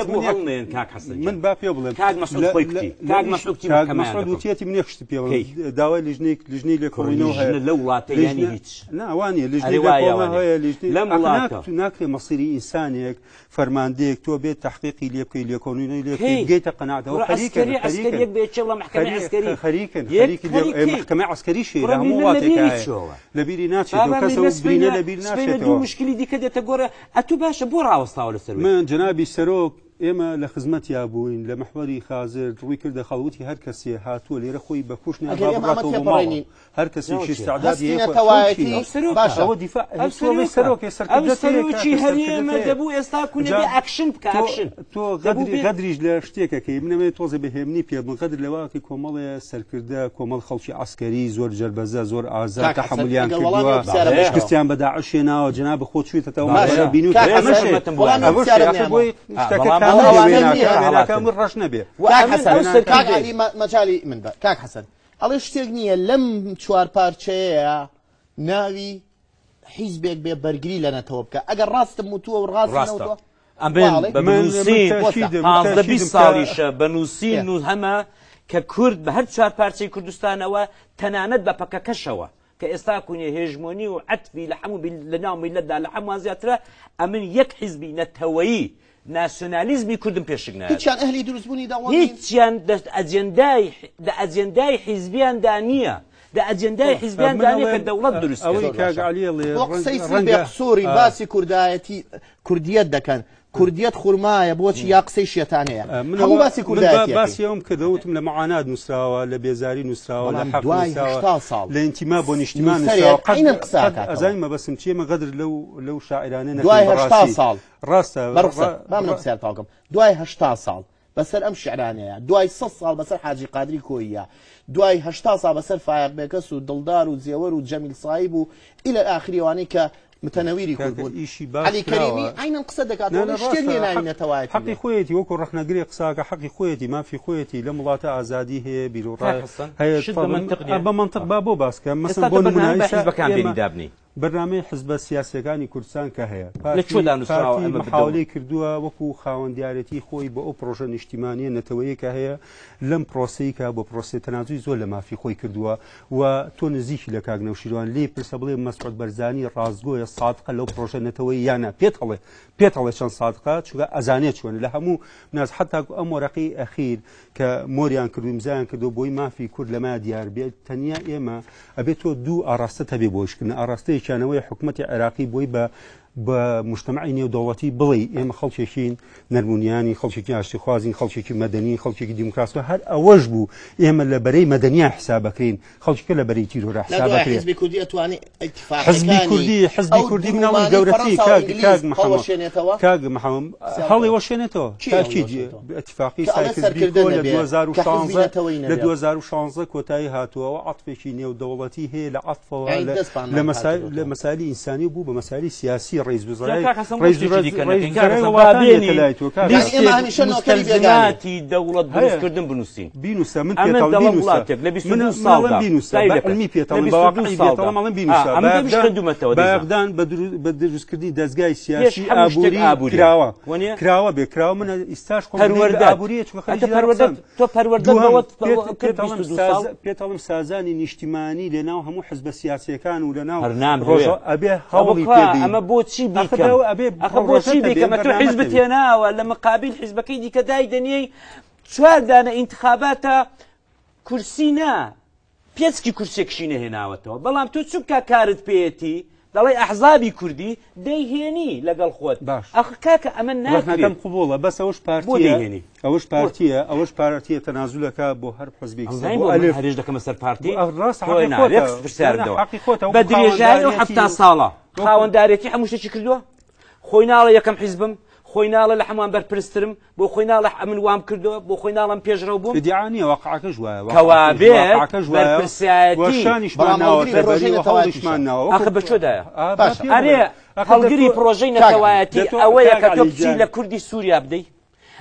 [SPEAKER 3] بەس
[SPEAKER 4] دەبوو
[SPEAKER 3] من یەک-
[SPEAKER 4] هەڵنێن کاک حەسەن
[SPEAKER 3] من با پێ بڵێم
[SPEAKER 4] کاک مەسعود
[SPEAKER 3] لە-
[SPEAKER 4] خۆی
[SPEAKER 3] لە
[SPEAKER 4] مەسعود کوتی. کاک مەسعود کوتی
[SPEAKER 3] کاک
[SPEAKER 4] محکەمەیان
[SPEAKER 3] مەسعود
[SPEAKER 4] دەکەم.
[SPEAKER 3] وتیەتی من یەک شت پێ بڵێم.
[SPEAKER 4] کەی؟
[SPEAKER 3] داوای لیژنەی لیژنەی لێکۆڵینەوە هەیە
[SPEAKER 4] لیژنە لەو وڵاتە یانی
[SPEAKER 3] لیژنە-
[SPEAKER 4] هیچ.
[SPEAKER 3] نا وانیە لیژنەی
[SPEAKER 4] ئەرێ وایە
[SPEAKER 3] لێکۆڵینەوە
[SPEAKER 4] وانیە.
[SPEAKER 3] هەیە لیژنەی
[SPEAKER 4] لەم
[SPEAKER 3] ئەخ
[SPEAKER 4] وڵاتە.
[SPEAKER 3] ناکرێ مەسیری ئینسانێک فەرماندەیەک تۆ بێت تحقیقی لێ بکەی لێکۆڵینەوەی لێ بکەی
[SPEAKER 4] کەی؟
[SPEAKER 3] بگەیتە قەناعەتەوە
[SPEAKER 4] کوڕە
[SPEAKER 3] خەریکن
[SPEAKER 4] عەسکەری
[SPEAKER 3] خەریکن
[SPEAKER 4] عەسکەریەک بێ چێ بڵێ محکەمەی
[SPEAKER 3] خەریک-
[SPEAKER 4] عەسکەری.
[SPEAKER 3] خەریکن
[SPEAKER 4] یەک
[SPEAKER 3] خەریکی لێ-
[SPEAKER 4] خەریکی.
[SPEAKER 3] محکەمەی عەسکەریش هەیە
[SPEAKER 4] کوڕە
[SPEAKER 3] لە هەموو
[SPEAKER 4] میللەت
[SPEAKER 3] وڵاتێک
[SPEAKER 4] لەبیری
[SPEAKER 3] هەیە.
[SPEAKER 4] چۆوە.
[SPEAKER 3] لەبیری ناچێتەوە
[SPEAKER 4] بابا
[SPEAKER 3] کەس ئەو
[SPEAKER 4] میللەت
[SPEAKER 3] برینە
[SPEAKER 4] سپینە
[SPEAKER 3] لەبیر
[SPEAKER 4] سپینە دوو
[SPEAKER 3] ناچێتەوە
[SPEAKER 4] مشکلی دیکە دێتە گۆڕە ئەتوو باشە بۆ ڕاوەستاوە لەسەر وێ؟
[SPEAKER 3] من جەنابی سەرۆک ئێمە لە خزمەتیا بووین لە محوەری خازر ڕووی کردە خەڵوتی هەر کەسێ هاتووە لێرە خۆی بە کوشت
[SPEAKER 1] ئەگەر ئێمە ئەمە
[SPEAKER 3] بڕاتەوە بۆ ماڵەوە.
[SPEAKER 1] تێپەڕێنین.
[SPEAKER 3] هەر کەسێکی
[SPEAKER 4] ناوچێ.
[SPEAKER 3] ئیستعدادی
[SPEAKER 1] هەستی
[SPEAKER 3] هەیە خۆی-
[SPEAKER 1] نەتەوایەتی
[SPEAKER 3] خۆی
[SPEAKER 4] ئەو سەرۆکە.
[SPEAKER 1] باشە
[SPEAKER 3] ئەوە دیفاع
[SPEAKER 4] ئەو
[SPEAKER 3] تۆ
[SPEAKER 4] سەرۆکە
[SPEAKER 3] سەرۆکێ
[SPEAKER 4] ئەو
[SPEAKER 3] سەرکردەتەیە
[SPEAKER 4] سەرۆکی
[SPEAKER 3] کاکە،
[SPEAKER 4] هەرێمە
[SPEAKER 3] سەرکردەتەیە.
[SPEAKER 4] دەبوو ئێستا کونە
[SPEAKER 3] جا
[SPEAKER 4] بێ ئەکشن بکە
[SPEAKER 3] تۆ
[SPEAKER 4] ئەکشن
[SPEAKER 3] تۆ
[SPEAKER 4] دەبوو
[SPEAKER 3] غەدری
[SPEAKER 4] بێ
[SPEAKER 3] غەدریش لە شتێکەکەی منەوێت تۆزێ بەهێمنی پێ بڵێم غەدر لەواکی کۆمەڵێ سەرکردە کۆمەڵ خەڵکی عەسکەری زۆر جەربەزە زۆر ئازا
[SPEAKER 1] کاک حەسەن،
[SPEAKER 3] تەحەمولیان
[SPEAKER 1] ئەگەر وەڵامی
[SPEAKER 3] کردووە
[SPEAKER 1] ئەو پرسیارە
[SPEAKER 4] بەڵێ.
[SPEAKER 3] شکستیان بە داعش هێناوە جەناب خۆ چوویتەوە
[SPEAKER 1] باشە.
[SPEAKER 3] ماڵەوە بینووتە
[SPEAKER 1] کاک
[SPEAKER 3] ئەمەشێ
[SPEAKER 1] حەسەن، وەڵامی ئەو
[SPEAKER 3] ئەوەشێ
[SPEAKER 1] پرسیارە
[SPEAKER 3] ئەخە
[SPEAKER 1] نەیامەوە.
[SPEAKER 3] بۆی شتەکە
[SPEAKER 4] بەڵام
[SPEAKER 3] کامل
[SPEAKER 1] ئەوانە
[SPEAKER 3] وێناکە
[SPEAKER 1] نییە.
[SPEAKER 3] وێناکە من ڕەش نەبێ
[SPEAKER 1] کاک
[SPEAKER 4] ئەمن
[SPEAKER 1] حەسەن
[SPEAKER 4] ئەو
[SPEAKER 1] کاک
[SPEAKER 4] سەرکردەیە.
[SPEAKER 1] عەلی مەجالی من بە کاک حەسەن ئەڵێ شتێک نییە لەم چوار پارچەیە ناوی حیزبێک بێ بەرگری لە نەتەوە بکە ئەگەر ڕاستم وتووە و ڕاست
[SPEAKER 4] ڕاستە
[SPEAKER 1] نەوتووە
[SPEAKER 4] ئەمن
[SPEAKER 1] واڵێ.
[SPEAKER 4] بە
[SPEAKER 3] من- من
[SPEAKER 4] بنووسین
[SPEAKER 3] تەشیدم،
[SPEAKER 4] 15
[SPEAKER 3] تەشیدم
[SPEAKER 4] 20
[SPEAKER 3] کە-
[SPEAKER 4] ساڵیشە بە نووسین
[SPEAKER 1] ئێ.
[SPEAKER 4] و هەمە کە کورد بە هەر چوار پارچەی کوردستانەوە تەنانەت بە پەکەکەشەوە کە ئێستا کونێ هێژمۆنی و عەتفی لە هەموو لە ناو میللەتدا لە هەمووان زیاترە ئەمن یەک حیزبی نەتەوەیی ناسیۆنالیزمی کوردم پێشک نایەت
[SPEAKER 1] هیچیان ئەهلی دروستبوونی دەوڵەت نین.
[SPEAKER 4] هیچیان دەست ئەجێندای دە ئەجێندای حیزبیاندا نییە دە ئەجێندای حیزبیاندا نییە کە دەوڵەت دروست
[SPEAKER 3] ئەوەی
[SPEAKER 4] کرد
[SPEAKER 3] کاک عەلی ئەڵێ
[SPEAKER 1] بۆ قسەی سل
[SPEAKER 3] ڕەنگە
[SPEAKER 1] بێ قسووری باسی کوردایەتی کوردیەت دەکەن کوردیەت خورمایە بۆچی یا قسەی شێتانەیە
[SPEAKER 3] من
[SPEAKER 1] هەموو
[SPEAKER 3] ئەوە-
[SPEAKER 1] باسی
[SPEAKER 3] من
[SPEAKER 1] کوردایەتی
[SPEAKER 3] باسی ئەوم کردەوە وتم لە معانات نووسراوە لە بێزاری نووسراوە لە
[SPEAKER 1] بەڵام
[SPEAKER 3] حەق
[SPEAKER 1] دوای
[SPEAKER 3] نووسراوە
[SPEAKER 1] 80 ساڵ
[SPEAKER 3] لە ئینتیما بۆ نیشتیمان
[SPEAKER 1] نووسەرێک
[SPEAKER 3] نووسراوە قەت-
[SPEAKER 1] عەینەن قسە
[SPEAKER 3] قەت
[SPEAKER 1] ئەکاتەوە.
[SPEAKER 3] ئەزانی مەبەستم چییە من غەدر لەو لەو شاعیرانە نەکەین
[SPEAKER 1] دوای 80
[SPEAKER 3] بەڕاستی.
[SPEAKER 1] ساڵ
[SPEAKER 3] ڕاستە
[SPEAKER 1] بەڕخسە
[SPEAKER 3] ڕا-
[SPEAKER 1] با منە پرسیار تاوکەم دوای 80 ساڵ بەسەر ئەم شعرانەیە دوای 100 ساڵ بەسەر حاجی قادری کۆییە دوای 80 ساڵ بەسەر فایەق بێکەس و دڵدار و زێوەر و جەمیل سایب و ئیلە ئاخریوانەی کە متەنەویری کورد
[SPEAKER 3] کاکە
[SPEAKER 1] بوون
[SPEAKER 3] ئیشی باش
[SPEAKER 1] عەلی کەریمی
[SPEAKER 3] کراوە.
[SPEAKER 1] عەینەن قسە دەکات
[SPEAKER 3] نا، نا،
[SPEAKER 1] شتێک نییە
[SPEAKER 3] ڕاستە.
[SPEAKER 1] ناوی
[SPEAKER 3] حەق-
[SPEAKER 1] نەتەوایەتی
[SPEAKER 3] حەقی
[SPEAKER 1] بێ.
[SPEAKER 3] خۆیەتی وەکو ڕەخنەگرێ قساکە حەقی خۆیەتی مافی خۆیەتی لەم وڵاتە ئازادی هەیە بیرۆڕا
[SPEAKER 4] کاک حەسەن،
[SPEAKER 3] هەیە
[SPEAKER 4] شت بە
[SPEAKER 3] تفەضل.
[SPEAKER 4] مەنتق نییە.
[SPEAKER 3] بە مەنتق با بۆ باسکە
[SPEAKER 4] ئێستا
[SPEAKER 3] مەسەن
[SPEAKER 4] تۆ
[SPEAKER 3] بۆ
[SPEAKER 4] بەرنامە
[SPEAKER 3] نمونە
[SPEAKER 4] بە
[SPEAKER 3] ئێستا
[SPEAKER 4] حیزبەکان
[SPEAKER 3] ئێمە
[SPEAKER 4] بێنی دابنی
[SPEAKER 3] بەرنامەی حزبە سیاسیەکانی کوردستان کە هەیە
[SPEAKER 4] لە کوێدا نووسراوە
[SPEAKER 3] پارتی
[SPEAKER 4] ئەمە بدەوڵەت؟
[SPEAKER 3] محاولەی کردووە وەکو خاوەندیارەتی خۆی بۆ ئەو پرۆژە نیشتیمانیە نەتەوەیە کە هەیە لەم پرۆسەی کە بۆ پرۆسەی تەنازوی زۆر لە مافی خۆی کردووە و تۆ نزیکی لە کاک نەوشیروان لێی پرسە بڵێ مەسعود بەرزانی ڕاستگۆیە سادقە لەو پرۆژە نەتەوەیی یانە پێت هەڵێ پێت هەڵێ چەند سادقە چونکە ئەزانێت چۆنە لە هەموو ناس حتا ئەم وەرەقەی ئەخیر کە مۆریان کردو ئیمزایان کردو بۆی مافی کورد لەما دیار بێت تەنیا ئێمە ئەبێت تۆ دوو ئاراستە هەبێ بۆ ئیشکردن ئاراستەیەکیانەوەی حکوومەتی عێراقی بۆی بە بە مجتەمعی نێودەوڵەتی بڵێ ئێمە خەڵکێکین نەرمونیانی خەڵکێکی ئاشتیخوازین خەڵکێکی مەدەنی خەڵکێکی دیموکراسیە هەر ئەوەش بوو ئێمە لە بەرەی مەدەنیان حسابەکرین خەڵکیکە لە بەرەی تیرۆرە
[SPEAKER 1] لە دوای
[SPEAKER 3] حسابەکرێت
[SPEAKER 1] حزبی کوردی ئەتوانێ
[SPEAKER 3] حزبی
[SPEAKER 1] ئیتفاقەکانی
[SPEAKER 3] کوردی حزبی
[SPEAKER 1] ئەو
[SPEAKER 3] کوردی مناڵم
[SPEAKER 1] درومانەی
[SPEAKER 3] گەورەتری
[SPEAKER 1] فەڕەنسا و
[SPEAKER 3] کاک
[SPEAKER 1] ئینگلیز
[SPEAKER 3] کاک محەممەد
[SPEAKER 1] هەڵوەشێنێتەوە
[SPEAKER 3] کاک محەممەد هەڵی وەشێنێتەوە
[SPEAKER 1] کێ
[SPEAKER 3] تاکید
[SPEAKER 1] هەڵوەشێنێتەوە؟
[SPEAKER 3] اتفاقی
[SPEAKER 1] کە ئەڵێ
[SPEAKER 3] سایکس
[SPEAKER 1] سەرکردە
[SPEAKER 3] بیکۆ لە
[SPEAKER 1] نەبێ، کە حزبی
[SPEAKER 3] 2016
[SPEAKER 1] نەتەوەیی
[SPEAKER 3] لە
[SPEAKER 1] نەبێ.
[SPEAKER 3] 2016 کۆتایی هاتووە و عەتفێکی نێودەوڵەتی هەیە لە عەتفەوە
[SPEAKER 1] یعنی
[SPEAKER 3] لە-
[SPEAKER 1] دەستمان
[SPEAKER 3] لە مەسائل
[SPEAKER 1] هاتووەتەوە.
[SPEAKER 3] لە مەسائلی ئینسانی بوو بە مەسائلی سیاسی ڕئیس وزرای
[SPEAKER 4] کاک حەسەن
[SPEAKER 3] ڕئیس
[SPEAKER 4] بۆ شتێکی دیکە
[SPEAKER 3] ڕئیس
[SPEAKER 4] نەکەین. کاک
[SPEAKER 3] وزرای
[SPEAKER 4] حەسەن، با
[SPEAKER 3] وڵاتان
[SPEAKER 4] بێنی
[SPEAKER 3] دێتە لای تۆ کاک
[SPEAKER 1] یعنی
[SPEAKER 3] حەسەن.
[SPEAKER 1] ئێمە هەمیشە نۆکەری بێگانین.
[SPEAKER 4] مستەلزماتی دەوڵەت دروستکردن بنووسین
[SPEAKER 3] بینوسە من
[SPEAKER 4] ئەمن
[SPEAKER 3] پێتەڵ
[SPEAKER 4] دەڵێم
[SPEAKER 3] بینوسە
[SPEAKER 4] وڵاتێک لە 22
[SPEAKER 3] من
[SPEAKER 4] ساڵدا
[SPEAKER 3] ئەڵێم بینوسە
[SPEAKER 4] دای
[SPEAKER 3] بە
[SPEAKER 4] لەکە.
[SPEAKER 3] علمی
[SPEAKER 4] لە
[SPEAKER 3] پێتەڵم بە
[SPEAKER 4] 22
[SPEAKER 3] واقعی
[SPEAKER 4] ساڵدا.
[SPEAKER 3] پێتەڵم ئەڵێم بینوسە
[SPEAKER 4] ئەمە دەبیش خوێندوومەتەوە دەیزانم.
[SPEAKER 3] بایەخدان بە بە دروستکردنی دەستگای سیاسی
[SPEAKER 4] هەموو شتێک
[SPEAKER 3] ئابووری
[SPEAKER 4] ئابووریە.
[SPEAKER 3] کراوە
[SPEAKER 4] وەنیە؟
[SPEAKER 3] کراوە بێ کراوە من ئیستاش خۆم
[SPEAKER 4] پەروەردە.
[SPEAKER 3] ئابووریە چونکە
[SPEAKER 4] ئەتە
[SPEAKER 3] خەریکی
[SPEAKER 4] پەروەردە
[SPEAKER 3] دەرسم.
[SPEAKER 4] تۆ پەروەردە
[SPEAKER 3] دووهەم،
[SPEAKER 4] بەوەت
[SPEAKER 3] پێت
[SPEAKER 4] کرد
[SPEAKER 3] ئەڵێم
[SPEAKER 4] 22
[SPEAKER 3] ساز-
[SPEAKER 4] ساڵ
[SPEAKER 3] پێت ئەڵێم سازانی نیشتیمانی لەناو هەموو حزبە سیاسیەکان و لەناو
[SPEAKER 4] هەر نامهەوێ.
[SPEAKER 3] ڕۆژە ئەبێ هەوڵی
[SPEAKER 4] ئەوە
[SPEAKER 3] پێ بین.
[SPEAKER 4] ئەمە بۆچی
[SPEAKER 3] ئەخە
[SPEAKER 4] بیکەم
[SPEAKER 3] داوە ئەبێ
[SPEAKER 4] ئەخە بۆچی
[SPEAKER 3] پڕۆژەت هەبێ،
[SPEAKER 4] بیکەم ئەتۆ
[SPEAKER 3] بەرنامەت
[SPEAKER 4] حیزبت
[SPEAKER 3] هەبێ.
[SPEAKER 4] هێناوە لە مقابل حیزبەکەی دیکە دایدەنیەی چوار دانە ئینتخاباتە کورسی نا پێچکی کورسێکشی نەهێناوەتەوە بەڵام تۆ چونکە کارت پێیەتی دەڵێ ئەحزابی کوردی دەیهێنی لەگەڵ خۆت
[SPEAKER 3] باش.
[SPEAKER 4] ئەخ کاکە ئەمە
[SPEAKER 3] ڕەخنەکەم
[SPEAKER 4] ناکرێت
[SPEAKER 3] قبوڵە بەس ئەوەش
[SPEAKER 4] بۆ
[SPEAKER 3] پارتیە
[SPEAKER 4] دەیهێنی؟
[SPEAKER 3] ئەوەش پارتیە ئەوەش پارتیە تەنازولەکە بۆ هەر حزبێک
[SPEAKER 4] ئەزانی
[SPEAKER 3] بۆ
[SPEAKER 4] بۆ من
[SPEAKER 3] ئەلف
[SPEAKER 4] هەرێش دەکەمە سەر پارتی
[SPEAKER 3] بۆ ئەف- ڕاستە،
[SPEAKER 4] تۆ
[SPEAKER 3] حەقی
[SPEAKER 4] نا،
[SPEAKER 3] خۆتە.
[SPEAKER 4] یەک پرسیارم
[SPEAKER 3] نا،
[SPEAKER 4] دەوە.
[SPEAKER 3] حەقی خۆتە.
[SPEAKER 4] بە
[SPEAKER 3] وەکو
[SPEAKER 4] درێژایی ئەو
[SPEAKER 3] خاوەنداریەتی
[SPEAKER 4] 70 ساڵە
[SPEAKER 3] وەکو-
[SPEAKER 4] خاوەندارێتی هەموو شتێکی کردووە خۆی ناڵێ یەکەم حیزبم خۆی ناڵێ لە هەمووان بەرپرسترم بۆ خۆی ناڵێ ئەمن وام کردووە بۆ خۆی ناڵم پێشڕەو بووم
[SPEAKER 3] ئیدعا نییە واقعەکەش وایە
[SPEAKER 4] کەوابێت
[SPEAKER 3] واقعەکەش وایە.
[SPEAKER 4] بەرپرسیایەتی.
[SPEAKER 3] وەشانیشمان
[SPEAKER 1] بەڵام
[SPEAKER 3] ناوە
[SPEAKER 1] هەڵگری پرۆژەی
[SPEAKER 3] تەبەری و
[SPEAKER 1] نەتەوایەتیشە.
[SPEAKER 3] هەوڵیشمان ناوە
[SPEAKER 4] ئاخە بە کوێدایە؟
[SPEAKER 3] با
[SPEAKER 1] باشە.
[SPEAKER 3] پێ
[SPEAKER 4] ئەرێ
[SPEAKER 3] بڵێ. ئاخە
[SPEAKER 4] هەڵگری
[SPEAKER 3] دەتۆ-
[SPEAKER 4] پرۆژەی
[SPEAKER 1] کاک،
[SPEAKER 4] نەتەوایەتی
[SPEAKER 3] دەتۆ-
[SPEAKER 4] ئەوەیە
[SPEAKER 3] کاک
[SPEAKER 4] کە تۆ
[SPEAKER 3] عەلی
[SPEAKER 4] بچی
[SPEAKER 3] گیان.
[SPEAKER 4] لە کوردی سووریا بدەی.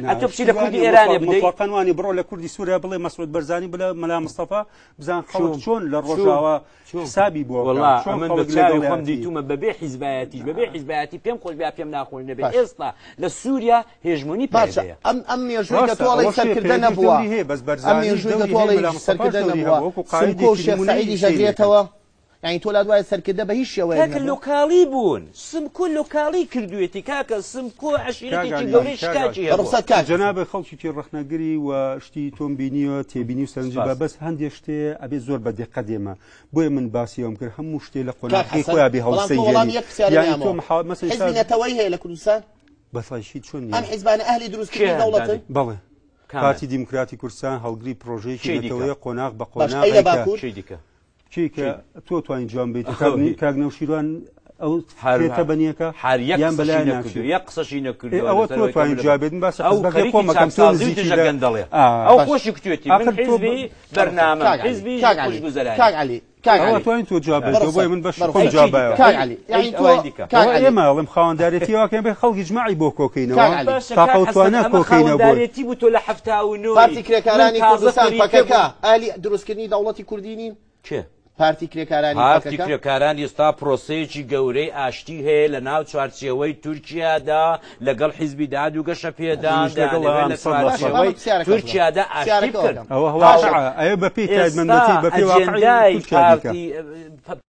[SPEAKER 4] ئەتۆ بچی لە کوردی ئێرانێ بدەی
[SPEAKER 3] مطلقاً وانی بڕۆ لە کوردی سووریا بڵێ مەسعود بەرزانی بڵێ مەلا مستەفا بزان خەڵک چۆن لە ڕۆژاوا حسابی بۆ
[SPEAKER 4] وەڵا ئەمن بە چاوی خۆم دیتومە بەبێ حیزبایەتیش بەبێ حیزبایەتی پێم خۆش بێ پێم ناخۆش نەبێ ئێستا لە سووریا هێژمۆنی
[SPEAKER 1] باشە
[SPEAKER 4] پەیەدەیە.
[SPEAKER 1] ئەم ئەم مێژووی کە تۆ ئەڵێی سەرکردە نەبووە ئەم مێژووی کە تۆ ئەڵێی سەرکردە نەبووە سمکۆ و شێخ سەعیدیش ئەگرێتەوە یانی تۆ لات وایە سەرکردە بە هیچ شێوەیەک
[SPEAKER 4] کاکە
[SPEAKER 1] نەبوو؟
[SPEAKER 4] لۆکاڵی بوون سمکۆ لۆکاڵی کردوێتی کاکە سمکۆ عەشیرەتێکی گەورەی شکاکی هەبووە.
[SPEAKER 1] ڕوخسەت کاک حەسەن.
[SPEAKER 3] جەنابت خەڵکێکی ڕەخنەگری و شتی تۆم بینیوە تێبینی و سەرنجی
[SPEAKER 4] سپاس.
[SPEAKER 3] بە بەس هەندێ شتێ ئەبێ زۆر بە دیقەت ئێمە بۆیە من باسی ئەوەم کرد هەموو شتێ لە
[SPEAKER 1] کاک
[SPEAKER 3] قۆناغەکەی
[SPEAKER 1] حەسەن
[SPEAKER 3] خۆیا بێ
[SPEAKER 1] بەڵام تۆ وەڵامی
[SPEAKER 3] هەڵسەنگێنی
[SPEAKER 1] یەک پرسیارت
[SPEAKER 3] یانی تۆ
[SPEAKER 1] نەیامەوە
[SPEAKER 3] محا مەسەلەن
[SPEAKER 1] حیزبی
[SPEAKER 3] ئێستا
[SPEAKER 1] نەتەوەیی هەیە لە کوردستان؟
[SPEAKER 3] بەتایشی چۆن
[SPEAKER 1] ئەم
[SPEAKER 3] نییە؟
[SPEAKER 1] حیزبانە ئەهلی دروستکردنی
[SPEAKER 4] کێ
[SPEAKER 1] دەوڵەتن؟
[SPEAKER 4] دانی؟
[SPEAKER 3] بەڵێ
[SPEAKER 4] کامە؟
[SPEAKER 3] پارتی دیموکراتی کوردستان هەڵگری پرۆژەیەکی
[SPEAKER 4] کێی دیکە؟
[SPEAKER 3] نەتەوەیە قۆناغ بە
[SPEAKER 1] باش ئەی لە
[SPEAKER 3] قۆناغێکە
[SPEAKER 1] باکوور؟
[SPEAKER 4] کێی دیکە؟
[SPEAKER 3] کێی کە تۆ توانی جوان بیت
[SPEAKER 4] ئەخۆ
[SPEAKER 3] کاک
[SPEAKER 4] هی-
[SPEAKER 3] کاک نەوشیروان ئەو
[SPEAKER 4] هەر
[SPEAKER 3] تێتە بەنیەکە
[SPEAKER 4] هەر یەک
[SPEAKER 3] یان
[SPEAKER 4] قسەشی
[SPEAKER 3] بەلای
[SPEAKER 4] نەکردو
[SPEAKER 3] ناچێ
[SPEAKER 4] یەک قسەشی
[SPEAKER 3] ئێ
[SPEAKER 4] نەکردووە
[SPEAKER 3] ئەوە
[SPEAKER 4] لەسەر
[SPEAKER 3] تۆ
[SPEAKER 4] ئەوەی کە
[SPEAKER 3] توانی
[SPEAKER 4] من
[SPEAKER 3] جواب بێت من باسی
[SPEAKER 4] ئەو
[SPEAKER 3] حزبەکەی
[SPEAKER 4] خەریکی
[SPEAKER 3] خۆمەکەم تۆ
[SPEAKER 4] چاکسازی و
[SPEAKER 3] نزیکی
[SPEAKER 4] دژە
[SPEAKER 3] لە
[SPEAKER 4] گەندەڵێ
[SPEAKER 3] ئا
[SPEAKER 4] ئەو
[SPEAKER 1] باش
[SPEAKER 4] خۆشی کوتوێتی من
[SPEAKER 3] ئاخر تۆ
[SPEAKER 4] حیزبی بەرنامەم
[SPEAKER 1] کاک عەلی
[SPEAKER 4] حیزبی
[SPEAKER 1] کاک عەلی
[SPEAKER 4] خوشگوزەرانی
[SPEAKER 1] کاک عەلی کاک
[SPEAKER 3] ئەوە
[SPEAKER 1] عەلی
[SPEAKER 3] توانی تۆ جواب
[SPEAKER 1] بەڕۆ
[SPEAKER 3] بێتەوە بۆیە
[SPEAKER 1] سەر
[SPEAKER 3] من بەشی
[SPEAKER 1] بەڕۆ
[SPEAKER 3] خۆم
[SPEAKER 1] سەر
[SPEAKER 3] جواب
[SPEAKER 4] ئەی
[SPEAKER 3] بایەوە
[SPEAKER 1] کاک
[SPEAKER 4] ئەی
[SPEAKER 1] عەلی
[SPEAKER 4] ئەی
[SPEAKER 1] یانی تۆ
[SPEAKER 4] ئەوای دیکە
[SPEAKER 1] کاک
[SPEAKER 3] ئەوە
[SPEAKER 1] عەلی
[SPEAKER 3] ئێمە ئەڵێم خاوەندارێتی واکەین بێ خەڵکی جماعی بۆ
[SPEAKER 1] کاک
[SPEAKER 3] کۆکەینەوە
[SPEAKER 1] عەلی
[SPEAKER 4] باشە
[SPEAKER 3] تاقە
[SPEAKER 4] کاک
[SPEAKER 3] و
[SPEAKER 4] حەسەن
[SPEAKER 3] توانا
[SPEAKER 4] ئەمە
[SPEAKER 3] کۆکەینەوە بۆی
[SPEAKER 4] خاوەندارێتی بوو تۆ لە 79ی
[SPEAKER 1] پارتی
[SPEAKER 4] من
[SPEAKER 1] کرێکارانی
[SPEAKER 4] تازە
[SPEAKER 1] کوردستان
[SPEAKER 4] فەریکە
[SPEAKER 1] پەکەکە
[SPEAKER 4] بووم
[SPEAKER 1] ئەهلی دروستکردنی دەوڵەتی کوردی نین؟
[SPEAKER 4] کێ؟
[SPEAKER 1] پارتی کرێکارانی
[SPEAKER 4] پارتی
[SPEAKER 1] پەکەکە؟
[SPEAKER 4] کرێکاران ئێستا پرۆسەیەکی گەورەی ئاشتی هەیە لە ناو چوارچێوەی تورکیادا لەگەڵ حیزبی داد و گەشەپێدان
[SPEAKER 3] منیش لەگەڵ
[SPEAKER 4] دەیانەوێت
[SPEAKER 3] ئەوام
[SPEAKER 4] لە
[SPEAKER 3] 100%.
[SPEAKER 1] باشە با
[SPEAKER 4] چوارچێوەی
[SPEAKER 1] من پرسیارەکە بکەم
[SPEAKER 4] تورکیادا ئاشتی
[SPEAKER 1] پرسیارەکە
[SPEAKER 4] بکەن.
[SPEAKER 1] ئەکەم
[SPEAKER 3] ئەوە
[SPEAKER 1] باشە
[SPEAKER 3] واقعە ئەوە بەپێی
[SPEAKER 4] ئێستا
[SPEAKER 3] تایبەتمەندێتی بەپێی واقعی
[SPEAKER 4] ئەجێندای
[SPEAKER 3] تورکیا دیکە
[SPEAKER 4] پارتی.